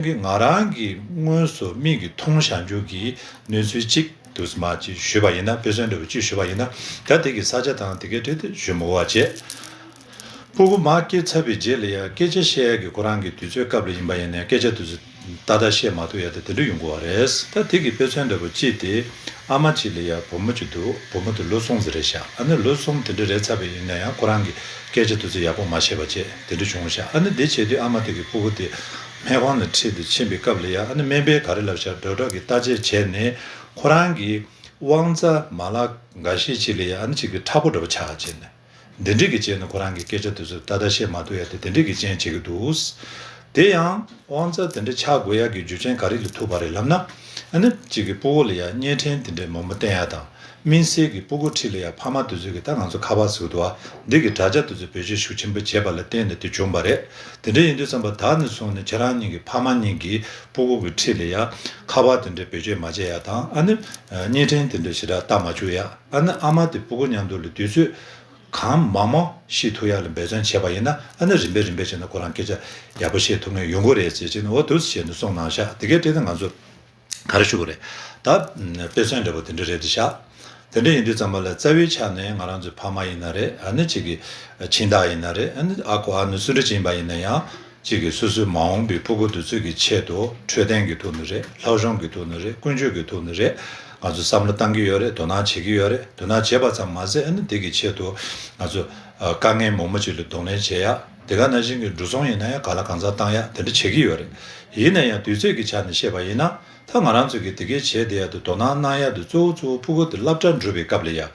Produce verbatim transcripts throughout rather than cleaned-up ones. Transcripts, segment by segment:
གི་ང་རང་གིས་དངོས་སུ་མིག་གིས་མཐོང་བཞག་རྒྱུ་གི་གནས་ཚུལ་གཅིག་དུས་མ་གཅིག་ཞུས་པ་ཡིན་ན། དཔེ་མཚོན་འདྲ་བོ་གཅིག་ཞུས་པ་ཡིན་ན། ད་དེ་གི་ས་ཆ་དང་དེ་གའི་འབྲེལ་ཏེ་ཞུ་མི་དགོས་པ་བྱས། སྤུ་གུ་མ་སྐྱེས་ཚར་བའི་རྗེས་ལ་ཡང་སྐད་ཆ་བཤད་ཡ་གི་ཁོ་རང་གི་དུས་ཚོད་སྐབས་ལ་ཡིན་པ་ཡིན་ནའི་སྐད་ཆ་དེ་ཚོ་ཏག་ཏག་བཤད་མ་ཐུབ་ཡ་དེ་དེ་འདྲ་ཡོང་གི་ཡོད་རེད། ད་དེ་གི་དཔེ་མཚོན་འདྲ་བོ་གཅིག་དེ། ཨ་མ་གཅིག་ལ་ཡ་བུ་མོ་གཅིག་འདུག་བུ་མོ་དེ་ལོ་གསུམ་ཙམ་རེད་ཤག་ཨ་ནི་ལོ་གསུམ་དེ་འདྲ་རེད་ཚར་བ་ཡིན་ན་ཡང་ཁོ་རང་གིས་སྐད་ཆ་དེ་ཚོ་ཡག་པོ་མ་བཤད་པ་བྱས་དེ་འདྲ་བྱུང་ཤག་ཨ་ནི་དེ་བྱེད་དུས་ཨ་མ་དེ་གིས་སྤུ་གུ་དེ་སྨན་ཁང་ལ་ཁྲིད་དེ་ཕྱིན་པའི་སྐབས་ལ་ཡ། ཨ་ནི་སྨན་པས་ག་རེ་ལབ་ཤག་ཌོག་ཊར་གིས་བརྟག་དཔྱད་བྱས་ནས་ཁོ་རང་གི་དབང་རྩ་མ་ལག་འགའ་ཤས་ཅིག་ལ་ཡ་ཨ་ནི་གཅིག་གི་མཁྲེགས་པོ་འདྲ་བོ་ཆགས་བྱས་ནས། འདི་འདྲའི་གི་རྐྱེན་ནི་ཁོ་རང་གི་སྐད་ཆ་དེ་ཚོ་ཏག་ཏག་བཤད་མ་ཐུབ་ཡ་དེ་དེ་འདྲའི་གི་རྐྱེན་བྱེད་ཀྱི་འདུག་དེ་ཡང་དབང་རྩ་དེ་འདྲ་ཆགས་དགོས་ཡ་གི་རྒྱུ་རྐྱེན་ག་རེ་ལ་ཐུག་པ་རེད་ལབ་ན། ཨ་ནི་གཅིག་གི་སྤུ་གུ་ལ་ཡ་བརྙན་འཕྲིན་དེ་འདྲའི་མང་པོ་བསྟན་ཡ་དང་། དམིགས་བསལ་གྱི་སྤུ་གུ་འཁྲིས་ལ་ཡ་ཕ་མ་དེ་ཚོ་གིས་ད་ང་ཚོ་ཁ་པར་ཟེར་གྱི་འདུག་བ། འདི་གི་དྲ་རྒྱ་དེ་ཚོ་བེད་སྤྱོད་ཤུགས་ཆེན་པོ་བྱས་པ་ལ་བརྟེན་ནས་དེ་བྱུང་བ་རེད། དེ་འདྲ་ཡིན་དུས་ཙམ་པ་ད་ནས་བཟུང་ནས་ཁྱེད་རང་གཉིས་ཀྱི་ཕ་མ་གཉིས་ཀྱིས་སྤུ་གུ་གི་འཁྲིས་ལ་ཡ་ཁ་པར་དེ་འདྲ་བེད་སྤྱོད་མ་བྱས་ཡ་དང་། ཨ་ནི་བརྙན་འཕྲིན་དེ་འདྲ་ཞེ་དྲག་ལྟ་མ་བཅུག་ཡ། ཨ་ནི་ཨ་མ་དེ་སྤུ་གུ་མཉམ་དུ་ལ་དུས་ཚོད་གང་མང་མང་ཤེས་ཐུབ་ཡ་ལ་འབད་བརྩོན་བྱས་པ་ཡིན་ན། ཨ་ནི་རིམ་པས་རིམ་པས་བྱས་ན་ཁོ་རང་སྐད་ཆ་ཡག་པོ་བཤད་ཐུབ་མཁན་ཡོང་གི་རེད་ཟེར་བྱས་ནས་འོ་འདུག་སེ་བྱས་ནས་གསུངས་གནང་ཤག་དེ་གའི་འཕྲོས་ནས་ང་ཚོ་ག་རེ་ཞུ་དགོས་རེད། ད་དཔེ་མཚོན་འདྲ་པོ་དེ་འདྲ་རེད་དེ་ཤག་དེ་འདྲ་ཡིན་དུས་ཙམ་པ་ལ་རྩ་བའི་ཆ་ནས་ང་རང་ཚོའི་ཕ་མ་ཡིན་ན་རེད། ཨ་ནི་གཅིག་གི་ཁྱིམ་བདག་ཡིན་ན་རེད། ཨ་ནི་ཨ་ཁུ་ཨ་ནུ་སུ་འདྲ་ཅིག་ཡིན་པ་ཡིན་ན་ཡང་། གཅིག་གིས་སོ་སོའི་མ་འོངས་པའི་སྤུ་གུ་དེ་ཚོ་གི་ཆེད་དུ་འཕྲོད་བསྟེན་གྱི་ཐོག་ནས་རེད། སློབ་སྦྱོང་གི་ཐོག་ནས་རེད། ཀུན་སྤྱོད་ཀྱི་ཐོག་ནས་རེད། ང་ཚོ་བསམ་བློ་བཏང་གི་ཡོད་རེད། དོ་སྣང་བྱེད་ཀྱི་ཡོད་རེད། དོ་སྣང་བྱས་པ་ཙམ་མ་ཟད་ཨ་ནི་དེ་གི་ཆེད་དུ་ང་ཚོ་ཨ་དཀའ་ངལ་མང་པོ་ཅིག་ལ་གདོང་ལེན་བྱེད་ཡ། དེ་ག་ནང་བཞིན་གྱི་འགྲོ་སོང་ཡིན་ན་ཡང་གང་ལ་གང་འཚམ་བཏང་ཡ་དེ་འདྲ་བྱེད་ཀྱི་ཡོད་རེད། ཡིན་ན་ཡང་དུས་ཚོད་ཀྱི་ཆ་ནས་བཤད་པ་ཡིན་ན། ད་ང་རང་ཚོ་གིས་དེ་གའི་བྱས་བསྡད་ཡ་དེ་དོ་སྣང་གནང་ཡ་དེ་གཙོ་བོ་གཙོ་བོ་སྤུ་གུ་དེ་སློབ་གྲྭ་འགྲོ་བའི་སྐབས་ལ་ཡ།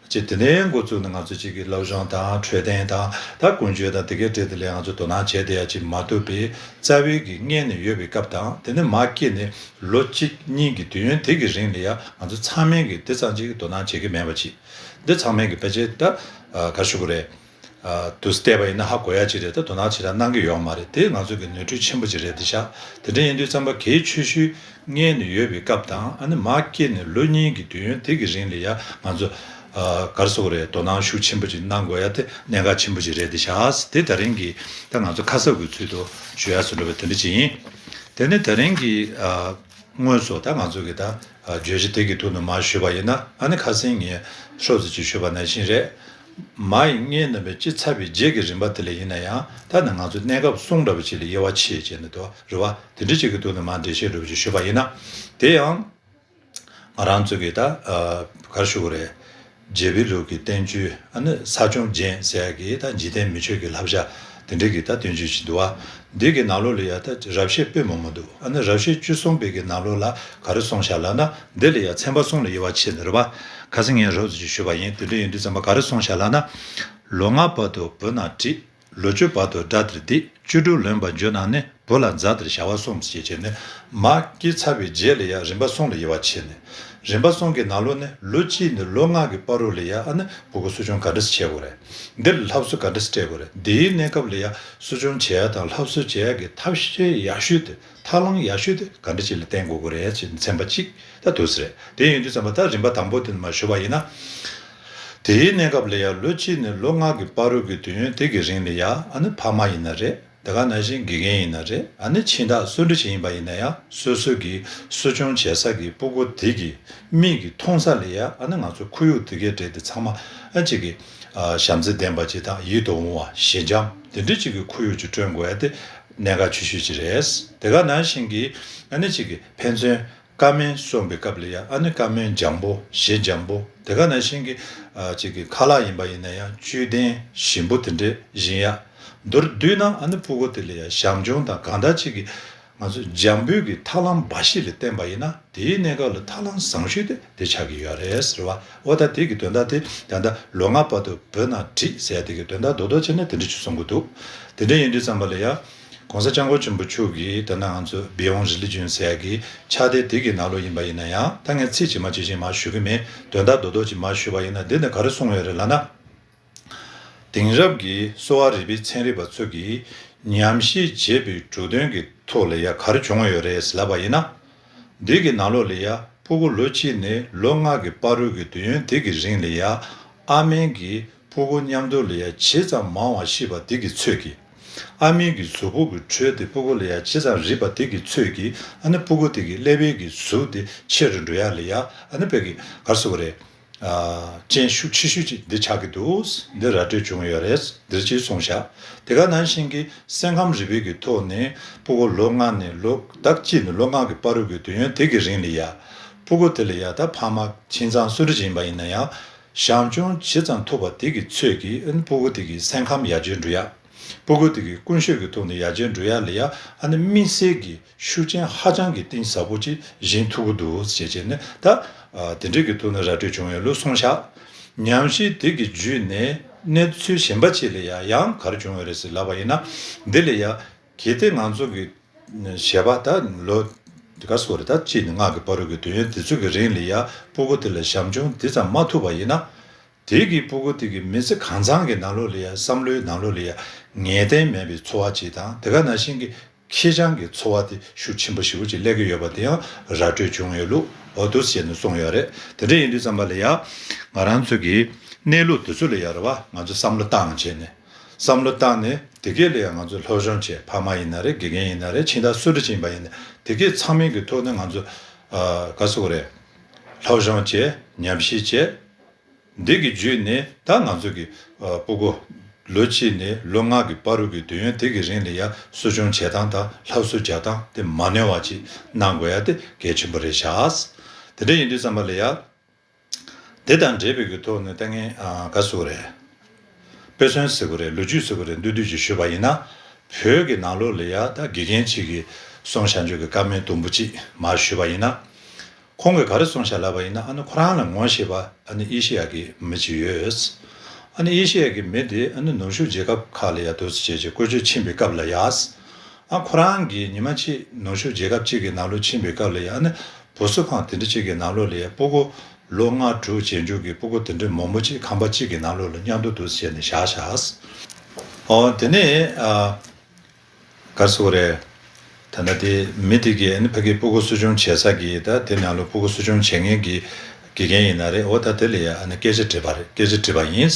ཅེས་དེ་ནས་འགོ་བཙུགས་ནས་ང་ཚོ་གཅིག་གི་སློབ་སྦྱོང་དང་འཕྲོད་བསྟེན་དང་ད་ཀུན་སྤྱོད་དང་དེ་གའི་གྲས་དེ་ལ་ང་ཚོ་དོ་སྣང་བྱས་བསྡད་ཡ་ཅིག་མ་ཐུབ་པའི་རྩ་བའི་གི་མངལ་ནས་ཡོད་པའི་སྐབས་དང་། དེ་ནས་མ་སྐྱེས་ནས་ལོ་གཅིག་གཉིས་ཀྱི་དུས་ཡུན་དེ་གི་རིང་ལ་ཡ་ང་ཚོ་ཚང་མས་གི་དེ་ཙམ་ཅིག་དོ་སྣང་བྱེད་ཀྱི་མེད་པ་ཅིག་འདི་ཚང་མས་གི་ཕལ་ཆེར་ད་ག་རེ་ཞུ་དགོས་རེད། དུས་བལྟས་པ་ཡིན་ན་ཧ་གོ་ཡ་ཅིག་རེད། ད་དོ་སྣང་ཇི་ལྟར་གནང་གི་ཡོད་མ་རེད། དེ་ང་ཚོ་གི་ནོར་འཁྲུལ་ཆེན་པོ་ཅིག་རེད་དེ་ཤག་དེ་འདྲ་ཡིན་དུས་ཙམ་པ་གལ་ཆེ་ཤོས་མངལ་ནས་ཡོད་པའི་སྐབས་དང་། ཨ་ནི་མ་སྐྱེས་ནས་ལོ་གཉིས་ཀྱི་དུས་ཡུན་དེ་གི་རིང་ལ་ཡ་ང་ཚོ་ག་རེ་ཟེར་དགོས་རེད། དོ་སྣང་ཤུགས་ཆེན་པོ་ཅིག་གནང་དགོས་ཡ་དེ་གནད་འགག་ཆེན་པོ་ཅིག་རེད་དེ་ཤག་དེ་ད་རིང་གི་ད་ང་ཚོ་ཁ་གསབ་ཀྱི་ཚུལ་དུ་ཞུ་ཡ་སུ་འགྲོ་བའི་དེ་འདྲ་ཅིག་ཡིན། དེ་ནས་ད་རིང་གི་དངོས་སུ་ད་ང་ཚོ་གི་ད་བརྗོད་གཞི་དེ་གི་ཐོག་ནས་མར་ཞུས་པ་ཡིན་ན། ཨ་ནི་ཁ་སང་ངས་ཧྲོབ་ཙམ་ཅིག་ཞུས་པ་ནང་བཞིན་རེད། མ་ཡི་མངལ་ནས་སྐྱེས་ཚར་བའི་རྗེས་ཀྱི་རིམ་པ་དེ་ལ་ཡིན་ན་ཡང་། ད་ནི་ང་ཚོ་གནས་སྐབས་གསུམ་འདྲ་པོ་ཅིག་ལ་དབྱེ་བ་ཕྱེ་བྱས་ནས་འདུག་རེད་བ། དེ་འདྲ་ཅིག་གི་ཐོག་ནས་མར་འགྲེལ་བཤད་འདྲ་པོ་ཅིག་ཞུས་པ་ཡིན་ན། དེ་ཡང་ང་རང་ཚོ་གི་ད་ག་རེ་ཞུ་དགོས་རེད། རྒྱལ་པོའི་ལུགས་ཀྱི་བསྟན་བཅོས། ཨ་ནི་ས་སྐྱོང་རྒྱན་ཟེར་ཡ་གི་ད་འཇིག་རྟེན་མི་ཆོས་ཀྱི་བསླབ་བྱ་དེ་འདྲ་གི་ད་བསྟན་བཅོས་ཅིག་འདུག་བ། འདི་གི་ནང་ལོགས་ལ་ཡ་ད་རབ་བཤད་དཔེ་མང་པོ་འདུག་ཨ་ནི་རབ་བཤད་བཅུ་གསུམ་པའི་གི་ནང་ལོགས་ལ་ག་རེ་གསུངས་ཤག་ལབ་ན། འདི་ལ་ཡ་ཚན་པ་གསུམ་ལ་དབྱེ་བ་ཕྱེ་ནས་རེད་བ། ཁ་སང་ངས་ཧྲོབ་ཙམ་ཅིག་ཞུས་པ་ཡིན། དེ་འདྲ་ཡིན་དུས་ཙམ་པ་ག་རེ་གསུངས་ཤག་ལབ་ན། ལོ་ལྔ་བར་དུ་བུ་ན་བྲིད། ལོ་བཅུ་བར་དུ་དགྲ་དེར་སྡིག་བཅུ་དྲུག་ལོན་པར་གྱུར་ན་ནི་བུ་ལ་མཛའ་དེར་བྱ་བ་གསུམ་ཞེས་བྱས་ནས། མ་སྐྱེས་ཚར་བའི་རྗེས་ལ་ཡང་རིམ་པ་གསུམ་ལ་དབྱེ་བ་ཕྱེ་ནས། རིམ་པ་གསུམ་གྱི་ནང་ལོགས་ནས་ལོ་གཅིག་ནས་ལོ་ལྔ་གི་བར་དུ་ལ་ཡང་ཨ་ནི་སྤུ་གུ་གསོ་སྐྱོང་ག་འདྲ་སེ་བྱེད་དགོས་རེད། འདིར་སློབ་གསོ་ག་འདྲ་སེ་སྤྲད་དགོས་རེད། འདིའི་གནས་སྐབས་ལ་ཡང་གསོ་སྐྱོང་བྱེད་ཡ་དང་སློབ་གསོ་བྱེད་ཡ་གི་ཐབས་ཤེས་ཡག་ཤོས་དེ། ཐབས་ལམ་ཡག་ཤོས་དེ་ག་འདྲ་ཅིག་ལ་བརྟེན་དགོས་ཀྱི་རེད་ཅེས་ཚན་པ་གཅིག་ད་འདུག་སེ་རེད། དེ་ཡིན་དུས་ཙམ་པ་ད་རིམ་པ་དང་པོ་དེ་ནས་མར་ཞུ་བ་ཡིན་ན། དེའི་གནས་སྐབས་ལ་ཡང་ལོ་གཅིག་ནས་ལོ་ལྔ་གི་བར་དུ་གི་དུས་ཡུན་དེ་གི་རིང་ལ་ཡང་ཨ་ནི་ཕ་མ་ཡིན་ན་རེད། དེ་ག་ནང་བཞིན་དགེ་རྒན་ཡིན་ན་རེད། ཨ་ནི་ཁྱིམ་བདག་སུ་འདྲ་ཞིག་ཡིན་པ་ཡིན་ན་ཡང་སོ་སོ་གི་གསོ་སྐྱོང་བྱེད་ས་གི་སྤུ་གུ་དེ་གི་མིག་གིས་མཐོང་ས་ལ་ཡང་ཨ་ནི་ང་ཚོ་ཁོར་ཡུག་དེ་གའི་གྲས་དེ་ཚང་མ་ཨ་ཅིག་གི་ཨ་བྱམས་བརྩེ་ལྡན་པ་ཅིག་དང་ཡིད་དུ་འོང་བ་ཞི་འཇམ་དེ་འདྲ་ཅིག་གི་ཁོར་ཡུག་ཅིག་བསྐྲུན་དགོས་ཡ་དེ་གནད་འགག་ཆེ་ཤོས་ཅིག་རེད། དེ་ག་ནང་བཞིན་གི་ཨ་ནི་ཅིག་གི་ཕན་ཚུན་བཀའ་མོལ་གསུངས་པའི་སྐབས་ལ་ཡང་ཨ་ནི་བཀའ་མོལ་འཇམ་པོ་ཞི་འཇམ་པོ། དེ་ག་ནང་བཞིན་གྱི་ཨ་ཅིག་གི་ཁ་ལག་ཡིན་པ་ཡིན་ན་ཡང་བཅུད་ལྡན་ཞིམ་པོ་དེ་འདྲས་བཞེས་ཡ། མདོར་བསྡུས་ན་ཨ་ནི་སྤུ་གུ་དེ་ལ་ཡང་བྱམས་སྐྱོང་དང་གང་ལྟར་ཅིག་གི་ང་ཚོ་འཇམ་པོའི་གི་ཐབས་ལམ་འབའ་ཞིག་ལ་བརྟེན་པ་ཡིན་ན་དེའི་གནས་སྐབས་ལ་ཐབས་ལམ་བཟང་ཤོས་དེ་དེ་ཆགས་ཀྱི་ཡོད་རེད་ཟེར་བ། འོ་ད་དེ་གི་དོན་དག་དེ་ད་ལྟ་ལོ་ལྔ་བར་དུ་བུ་ན་བྲིད་ཟེར་ཡ་དེ་གི་དོན་དག་རྡོག་རྡོག་བྱས་ན་དེ་འདྲ་ཅིག་གསུང་གི་འདུག་དེ་འདྲ་ཡིན་དུས་ཙམ་པ་ལ་ཡང་། གོང་ས་སྐྱབས་མགོན་ཆེན་པོ་མཆོག་གིས་ད་ནང་ང་ཚོ་Beyond Religion ཟེར་ཡ་གི་ཕྱག་དེབ་དེ་གི་ནང་ལོགས་ཡིན་པ་ཡིན་ན་ཡང་། ད་ངས་ཚིག་ཇི་མ་ཇི་བཞིན་མར་ཞུ་གི་མེད། དོན་དག་རྡོག་རྡོག་ཅིག་མར་ཞུས་པ་ཡིན་ན་འདི་ནས་ག་རེ་གསུངས་ཡོད་རེད་ལབ་ན། དེང་རབས་ཀྱི་གསོ་བ་རིག་པའི་ཚན་རིག་པ་ཚོ་གིས་ཉམས་ཞིབ་བྱས་པའི་གྲུབ་དོན་གྱི་ཐོག་ལ་ཡ་ག་རེ་བྱུང་ཡོད་རེད་ལབ་པ་ཡིན་ན། འདི་གི་ནང་ལོགས་ལ་ཡ་སྤུ་གུ་ལོ་གཅིག་ནས་ལོ་ལྔ་གི་བར་དུ་གི་དུས་ཡུན་དེ་གི་རིང་ལ་ཡ། ཨ་མའི་གི་སྤུ་གུ་མཉམ་དུ་ལ་ཡ་ཇི་ཙམ་མང་བ་ཤི་བ་དེ་གི་ཚོད་ཀྱིས། ཨ་མའི་གི་གཟུགས་པོ་གི་དྲོད་དེ་སྤུ་གུ་ལ་ཡ་ཇི་ཙམ་རེག་པ་དེ་གི་ཚོད་ཀྱིས་ཨ་ནི་སྤུ་གུ་དེ་གི་ཀླད་པའི་གི་གཟུགས་དེ་ཆེ་རུ་འགྲོ་ཡ་ལ་ཡ་ཨ་ནི་དཔེ་གི་ག་རེ་ཟེར་དགོས་རེད། ཨ། རྐྱེན་ཤུགས་ཆེ་ཤོས་ཅིག་འདི་ཆགས་ཀྱི་འདུག་འདི་ར་སྤྲོད་བྱུང་ཡོད་རེད། འདིར་ཅིག་གསུངས་བཞག་དེ་ག་ནང་བཞིན་གྱི་སེམས་ཁམས་རིག་པའི་གི་ཐོག་ནས་སྤུ་གུ་ལོ་ལྔ་ནས་ལོ་ཟླ་གཅིག་ནས་ལོ་ལྔ་གི་བར་དུ་གི་དུས་ཡུན་དེ་གི་རིང་ལ་ཡ། སྤུ་གུ་དེ་ལ་ཡ་ད་ཕ་མ་ཁྱིམ་ཚང་སུ་འདྲ་ཅིག་ཡིན་པ་ཡིན་ན་ཡང་། བྱམས་སྐྱོང་ཇི་ཙམ་ཐུབ་པ་དེ་གི་ཚོད་ཀྱིས་ཨ་ནི་སྤུ་གུ་དེ་གི་སེམས་ཁམས་ཡར་རྒྱས་འགྲོ་ཡ། སྤུ་གུ་དེ་གི་ཀུན་སྤྱོད་ཀྱི་ཐོག་ནས་ཡར་རྒྱས་འགྲོ་ཡ་ལ་ཡ་ཨ་ནི་དམིགས་བསལ་གྱི་ཤུགས་རྐྱེན་ཧ་ཅང་གི་གཏིང་ཟབ་པོ་ཅིག་སྦྱིན་ཐུབ་ཀྱི་འདུག་ཅེས་བྱས་ནས་ད། ཨ། དེ་འདྲའི་གི་ཐོག་ནས་ར་སྤྲོད་བྱུང་ཡོད་ལུགས་གསུངས་བཞག་ཉམས་ཞིབ་དེ་གི་བརྒྱུད་ནས་གནས་ཚུལ་གཞན་པ་ཅིག་ལ་ཡ་ཡང་ག་རེ་བྱུང་ཡོད་རེད་ཟེར་ལབ་པ་ཡིན་ན། འདི་ལ་ཡ་གལ་ཏེ་ང་ཚོ་གི་བྱས་པ་ད་ལོ་ག་ཟེར་དགོས་རེད། ད་གཅིག་ནས་ལྔ་གི་བར་དུ་གི་དུས་ཡུན་དེ་ཚོ་གི་རིང་ལ་ཡ་སྤུ་གུ་དེ་ལ་བྱམས་སྐྱོང་དེ་ཙམ་མ་ཐུབ་པ་ཡིན་ན། དེ་གི་སྤུ་གུ་དེ་གི་མི་ཚེ་གང་ཚང་གི་ནང་ལོགས་ལ་ཡ་བསམ་བློའི་ནང་ལོགས་ལ་ཡ་ངེས་གཏན་མེད་པའི་ཚོར་བ་ཅིག་དང་དེ་ག་ནང་བཞིན་གྱི་ཁེར་རྐྱང་གི་ཚོར་བ་དེ་ཤུགས་ཆེན་པོ་ཞེ་པོ་ཅིག་སླེབས་ཀྱི་ཡོད་པ་དེ་ཡང་ར་སྤྲོད་བྱུང་ཡོད་ལུགས་འོ་འདུག་ཟེར་ནས་གསུངས་ཡོད་རེད། དེ་འདྲ་ཡིན་དུས་ཙམ་པ་ལ་ཡ་ང་རང་ཚོ་གི་གནས་ལུགས་དེ་ཚོ་ལ་ཡ་རེད་བ། ང་ཚོ་བསམ་བློ་བཏང་བྱས་ནས། བསམ་བློ་བཏང་ནས་དེ་གས་ལ་ཡང་ང་ཚོ་སློབ་སྦྱོང་བྱས། ཕ་མ་ཡིན་ན་རེད། དགེ་རྒན་ཡིན་ན་རེད། ཁྱིམ་བདག་སུ་འདྲ་ཅིག་ཡིན་པ་ཡིན་ན་དེ་གས་ཚང་མའི་གི་ཐོག་ནས་ང་ཚོ་ཨ། ག་ཟེར་དགོས་རེད། སློབ་སྦྱོང་བྱས། ཉམས་ཞིབ་བྱས། འདི་གི་བརྒྱུད་ནས་ད་ང་ཚོ་གི་ཨ། སྤུ་གུ་ལོ་གཅིག་ནས་ལོ་ལྔ་གི་བར་དུ་གི་དུས་ཡུན་དེ་གི་རིང་ལ་ཡ་གསོ་སྐྱོང་བྱེད་སྟངས་དང་སླར་གསོ་རྒྱག་སྟངས་དེ་མ་ནོར་བ་ཅིག་གནང་དགོས་ཡ་དེ་གལ་ཆེན་པོ་རེད་ཤག་དེ་འདྲ་ཡིན་དུས་ཙམ་པ་ལ་ཡ། དེ་དང་འབྲེལ་བའི་གི་ཐོག་ནས་ལྟ་ངན་ཨ། ག་ཟེར་དགོས་རེད། དཔེ་མཚོན་ཟེར་དགོས་རེད། ལོ་རྒྱུས་ཟེར་དགོས་རེད། བསྡུས་བསྡུས་ཅིག་ཞུས་པ་ཡིན་ན། བོད་ཀྱི་ནང་ལོགས་ལ་ཡ་ད་དགེ་རྒན་གཅིག་གིས་གསུངས་བཞག་རྒྱུ་གི་བཀའ་མོལ་དུམ་བུ་གཅིག་མར་ཞུས་པ་ཡིན་ན། ཁོང་གིས་ག་རེ་གསུངས་བཞག་ལབ་པ་ཡིན་ན། ཨ་ནི་ཁོ་རང་ལ་ངོ་ཤེས་པ་ཨ་ནི་ཨེ་ཤེ་ཡ་གི་མི་གཅིག་ཡོད། ཨ་ནི་ཨེ་ཤེ་ཡ་གི་མི་དེ་ཨ་ནི་ནུབ་ཕྱོགས་རྒྱལ་ཁབ་ཁག་ལ་ཡ་འདུག་སེ་བྱས་བྱས་བཀོལ་སྤྱོད་ཕྱིན་པའི་སྐབས་ལ་ཡ། ཨ། ཁོ་རང་གིས་ཉི་མ་གཅིག་ནུབ་ཕྱོགས་རྒྱལ་ཁབ་གཅིག་གི་ནང་ལོགས་ཕྱིན་པའི་སྐབས་ལ་ཡ། ཨ་ནི་བུ་གསོ་ཁང་དེ་འདྲ་གཅིག་གི་ནང་ལོགས་ལ་ཡ་སྤུ་གུ་ལོ་ལྔ་དྲུག་བྱས་འཇུག་གི་སྤུ་གུ་དེ་འདྲ་མང་པོ་ཅིག་ཁང་པ་གཅིག་གི་ནང་ལོགས་ལ་མཉམ་དུ་འདུག་སེ་བྱས་ནས་བཞག་བཞག་ཨོ། དེ་ནས་ཨ། ག་རེ་ཟེར་དགོས་རེད། ད་ལྟ་དེ་མི་དེ་གིས་ཨ་ནི་ཕ་གིའི་སྤུ་གུ་གསོ་སྐྱོང་བྱེད་ས་གི་ད་དེ་ནང་ལོགས་སྤུ་གུ་གསོ་སྐྱོང་བྱེད་མཁན་གྱི་དགེ་རྒན་ཡིན་ན་རེད། འོ་ད་དེ་ལ་ཡ་ཨ་ནི་སྐད་ཆ་དྲིས་པ་རེད། སྐད་ཆ་དྲིས་པ་ཡིན།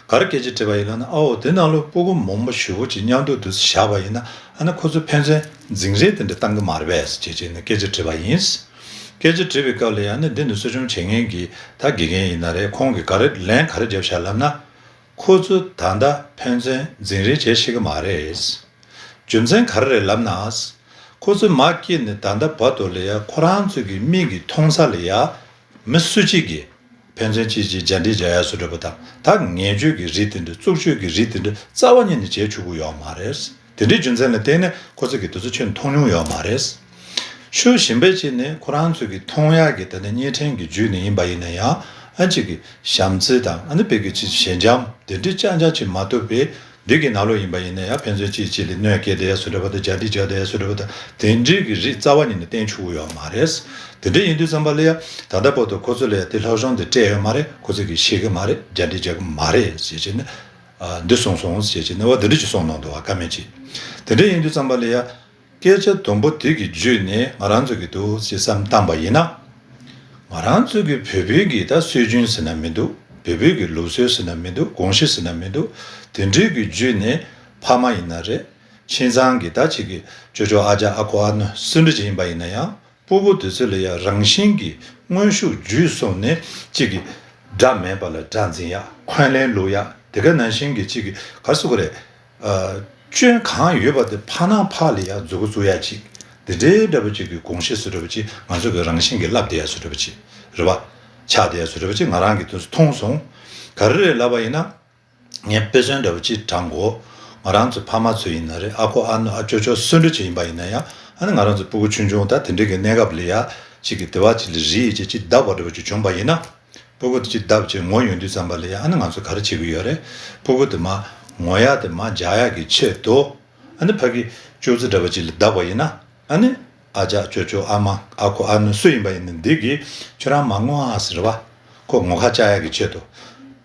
ག་རེ་སྐད་ཆ་དྲིས་པ་ཡིན་ལབ་ན། ཨའོ་དེ་ནང་ལོགས་སྤུ་གུ་མང་པོ་ཞེ་པོ་ཅིག་མཉམ་དུ་འདུག་སེ་བཞག་པ་ཡིན་ན། ཨ་ནི་ཁོ་ཚོ་ཕན་ཚུན་འཛིང་རེས་དེ་འདྲ་བཏང་གི་མ་རེད་པས་ཅེས་བྱས་ནས་སྐད་ཆ་དྲིས་པ་ཡིན། སྐད་ཆ་དྲིས་པའི་སྐབས་ལ་ཡ་ཨ་ནི་འདི་ནི་གསོ་སྐྱོང་བྱེད་མཁན་གྱི་ད་དགེ་རྒན་ཡིན་ན་རེད། ཁོང་གིས་ག་རེ་ལན་ག་རེ་བརྒྱབ་བཞག་ལབ་ན། ཁོ་ཚོ་ད་ལྟ་ཕན་ཚུན་འཛིང་རེས་བྱེད་ཤེས་ཀྱི་མ་རེད། རྒྱུ་མཚན་ག་རེ་རེད་ལབ་ན། ཁོ་ཚོ་མ་སྐྱེས་ནས་ད་ལྟ་བར་དུ་ལ་ཡ་ཁོ་རང་ཚོ་གི་མིག་གིས་མཐོང་ས་ལ་ཡ་མི་སུ་གཅིག་གིས་ཕན་ཚུན་གཅིག་གིས་རྒྱ་འདྲེ་རྒྱག་ཡ་བཟོ་འདྲ་པོ་དང་། ད་ངན་སྤྱོད་ཀྱི་རིགས་དེ་འདྲ། རྩུབ་སྤྱོད་ཀྱི་རིགས་དེ་འདྲ་རྩ་བ་ཉིད་ནས་བྱེད་ཆོག་གི་ཡོད་མ་རེད། དེ་འདྲའི་རྒྱུ་མཚན་ལ་བརྟེན་ནས་ཁོ་ཚོ་གིས་དེ་ཚོ་ཁྱོན་མཐོང་མྱོང་ཡོད་མ་རེད། ཤུགས་ཞིམ་པའི་ཆེད་ནས་ཁོ་རང་ཚོ་གི་མཐོང་ཡག་གི་ད་ལྟ་བརྙན་འཕྲིན་གྱི་བརྒྱུད་ནས་ཡིན་པ་ཡིན་ན་ཡང་། ཨ། གཅིག་གི་བྱམས་བརྩེ་དང་ཨ་ནི་དཔེ་གི་ཅིག་ཞི་འཇམ་དེ་འདྲའི་རྐྱང་རྐྱང་ཅིག་མ་གཏོགས་པའི། འདི་གི་ནང་ལོགས་ཡིན་པ་ཡིན་ན་ཡང་ཕན་ཚུན་གཅིག་གཅིག་ལ་གནོད་སྐྱེལ་བསྡད་ཡ་བཟོ་འདྲ་པོ་དང་། རྒྱ་འདྲེ་རྒྱག་བསྡད་ཡ་བཟོ་འདྲ་པོ་དང་། དེ་འདྲའི་གི་རིགས་རྩ་བ་ཉིད་ནས་བསྟན་ཆོག་གི་ཡོད་མ་རེད། དེ་འདྲ་ཡིན་དུས་ཙམ་པ་ལ་ཡ་ད་ལྟ་བར་དུ་ཁོ་ཚོ་ལ་ཡ་དེ་སློབ་སྦྱོང་དེ་སྤྲད་ཡོད་མ་རེད། ཁོ་ཚོ་གིས་ཤེས་ཀྱི་མ་རེད། རྒྱ་འདྲེ་རྒྱག་གི་མ་རེད་ཟེར་བྱས་ནས། ཨ། འདི་གསུངས་སོང་ཟེར་བྱས་ནས། འོ་དེ་འདྲ་ཅིག་གསུངས་གནང་འདུག་བ། བཀའ་མོལ་ཅིག་དེ་འདྲ་ཡིན་དུས་ཙམ་པ་ལ་ཡ། སྐད་ཆ་དུམ་བུ་དེ་གི་བརྒྱུད་ནས་ང་རང་ཚོ་གི་འདུག་སེ་བསམ་བཏང་པ་ཡིན་ན། ང་རང་ཚོ་གི་བོད་པའི་གི་ད་སྲོལ་རྒྱུན་ཟེར་ན་མི་འདུག་བོད་པའི་གི་ལུགས་སྲོལ་ཟེར་ན་མི་འདུག་གོམས་གཤིས་ཟེར་ན་མི་འདུག་དེ་འདྲའི་གི་བརྒྱུད་ནས་ཕ་མ་ཡིན་ན་རེད། ཁྱིམ་ཚང་གི་ད་ཅིག་གི་ཅོ་ཅོ་ཨ་ཅག་ཨ་ཁུ་ཨ་ནུ་སུ་འདྲ་ཅིག་ཡིན་པ་ཡིན་ན་ཡང་། སྤུ་གུ་དེ་ཚོ་ལ་ཡ་རང་བཞིན་གྱི་མངོན་ཤུགས་བརྒྱུད་སོང་ནས་ཅིག་གི་དགྲ་མེད་པ་ལ་དགྲ་འཛིང་ཡ། འཁོན་ལན་སློག་ཡ། དེ་ག་ནང་བཞིན་གྱི་ཅིག་གི་ག་རེ་ཟེར་དགོས་རེད། ཨ། སྐྱོན་གང་ཡོད་པ་དེ་ཕར་ནང་ཕར་ལ་ཡ་མཛུབ་གུ་བཙུགས་ཡ་ཅིག་དེ་འདྲའི་འདྲ་པོ་ཅིག་གི་གོམས་གཤིས་སུ་འདྲ་པོ་ཅིག་ང་ཚོ་གི་རང་བཞིན་གྱིས་བསླབ་བསྡད་ཡ་སུ་འདྲ་པོ་ཅིག་རེད་པ། ཆགས་བསྡད་ཡ་སུ་འདྲ་པོ་ཅིག་ང་རང་གིས་དེ་ཚོ་མཐོང་སོང་། ག་རེ་རེད་ལབ་པ་ཡིན་ན། ངས་དཔེ་མཚོན་འདྲ་པོ་ཅིག་དྲངས་གོ། ང་རང་ཚོ་ཕ་མ་ཚོ་ཡིན་ན་རེད། ཨ་ཁུ་ཨ་ནུ་ཨ་ཅོ་ཅོ་སུ་འདྲ་ཅིག་ཡིན་པ་ཡིན་ན་ཡང་། ཨ་ནི་ང་རང་ཚོ་སྤུ་གུ་ཆུང་ཆུང་ད་དེ་འདྲའི་གི་གནས་སྐབས་ལ་ཡ་ཅིག་གི་དེ་བ་ཅིག་ལ་རིལ་ཅིག་ཅིག་བརྡབས་པ་འདྲ་པོ་ཅིག་བྱུང་པ་ཡིན་ན། སྤུ་གུ་དེ་ཅིག་བརྡབས་བྱས་ངུ་ཡོང་དུས་ཙམ་པ་ལ་ཡ། ཨ་ནི་ང་ཚོ་ག་རེ་བྱེད་ཀྱི་ཡོད་རེད། སྤུ་གུ་དེ་མར་ངུ་ཡ་དེ་མར་འཇགས་ཡ་གི་ཆེད་དུ། ཨ་ནི་ཕ་གི་ཅོག་ཙེ་འདྲ་པོ་ཅིག་ལ་བརྡབས་པ་ཡིན་ན། ཨ་ནི་ཨ་ཅག་ཅོ་ཅོ་ཨ་མ་ཨ་ཁུ་ཨ་ནུ་སུ་ཡིན་པ་ཡིན་ན་འདི་གིས་ཁྱོད་རང་མ་ངུ་ཨ་ཟེར་བ། ཁོ་ངུ་ཁ་བཅག་ཡ་གི་ཆེད་དུ།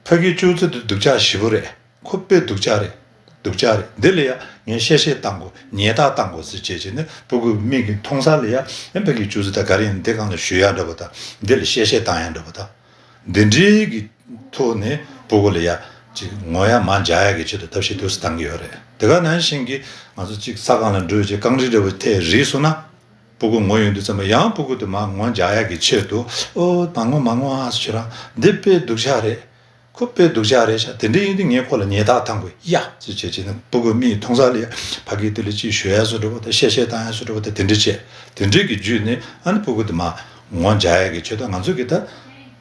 ཕ་གི་ཅོག་ཙེ་དེ་སྡུག་ཅག་ཞེ་པོ་རེད། ཁོ་དཔེ་སྡུག་ཅག་རེད། སྡུག་ཅག་རེད། འདི་ལ་ཡ་ངས་གཤེ་གཤེ་བཏང་དགོས། ཉེས་རྡུང་བཏང་དགོས་ཟེར་བྱས་བྱས་ནས་སྤུ་གུ་མིག་གིས་མཐོང་ས་ལ་ཡ། ཨེ་ཕ་གི་ཅོག་ཙེ་ད་ག་རེ་ཡིན་འདི་སྒང་ལ་གཞུ་ཡ་འདྲ་པོ་དང་། འདི་ལ་གཤེ་གཤེ་བཏང་ཡ་འདྲ་པོ་དང་། འདི་འདྲའི་གི་ཐོག་ནས་སྤུ་གུ་ལ་ཡ་ ཅིག་ངོ་ཡ་མར་འཇགས་ཡ་གི་ཆེད་དུ་ཐབས་ཤེས་དུས་སུ་བཏང་གི་ཡོད་རེད། དེ་ག་ནང་བཞིན་གྱི་ང་ཚོ་ཅིག་ས་སྒང་ལ་འགྲོ་བྱས་རྐང་རིལ་འདྲ་བོ་ཐད་རིལ་སོང་ན། སྤུ་གུ་ངོ་ཡོང་དུས་ཙམ་པ་ཡང་སྤུ་གུ་དེ་མར་ངོ་འཇགས་ཡ་གི་ཆེད་དུ། ཨོ་མ་ངོ་མ་ངོ་ཨ་ཟེར། ཁྱོད་རང་འདི་དཔེ་སྡུག་ཅག་རེད། ཁོ་དཔེ་སྡུག་ཅག་རེད་ཤག་དེ་འདྲ་ཡིན་དུས་ངས་ཁོ་ལ་ཉེས་རྡུང་བཏང་དགོས་ཡ་ཅེས་བྱས་བྱས་ནས་སྤུ་གུ་མིག་མཐོང་ས་ལ་ཡ་ཕ་གིར་དེ་ལ་ཅིག་ཞུ་ཡ་བཟོ་འདྲ་བོ་དང་གཤེ་གཤེ་བཏང་ཡ་བཟོ་འདྲ་བོ་དང་དེ་འདྲ་བྱས། དེ་འདྲ་གི་བརྒྱུད་ནས་ཨ་ནི་སྤུ་གུ་དེ་མར་ངོ་འཇགས་ཡ་གི་ཆེད་དུ་ང་ཚོ་གི་ད་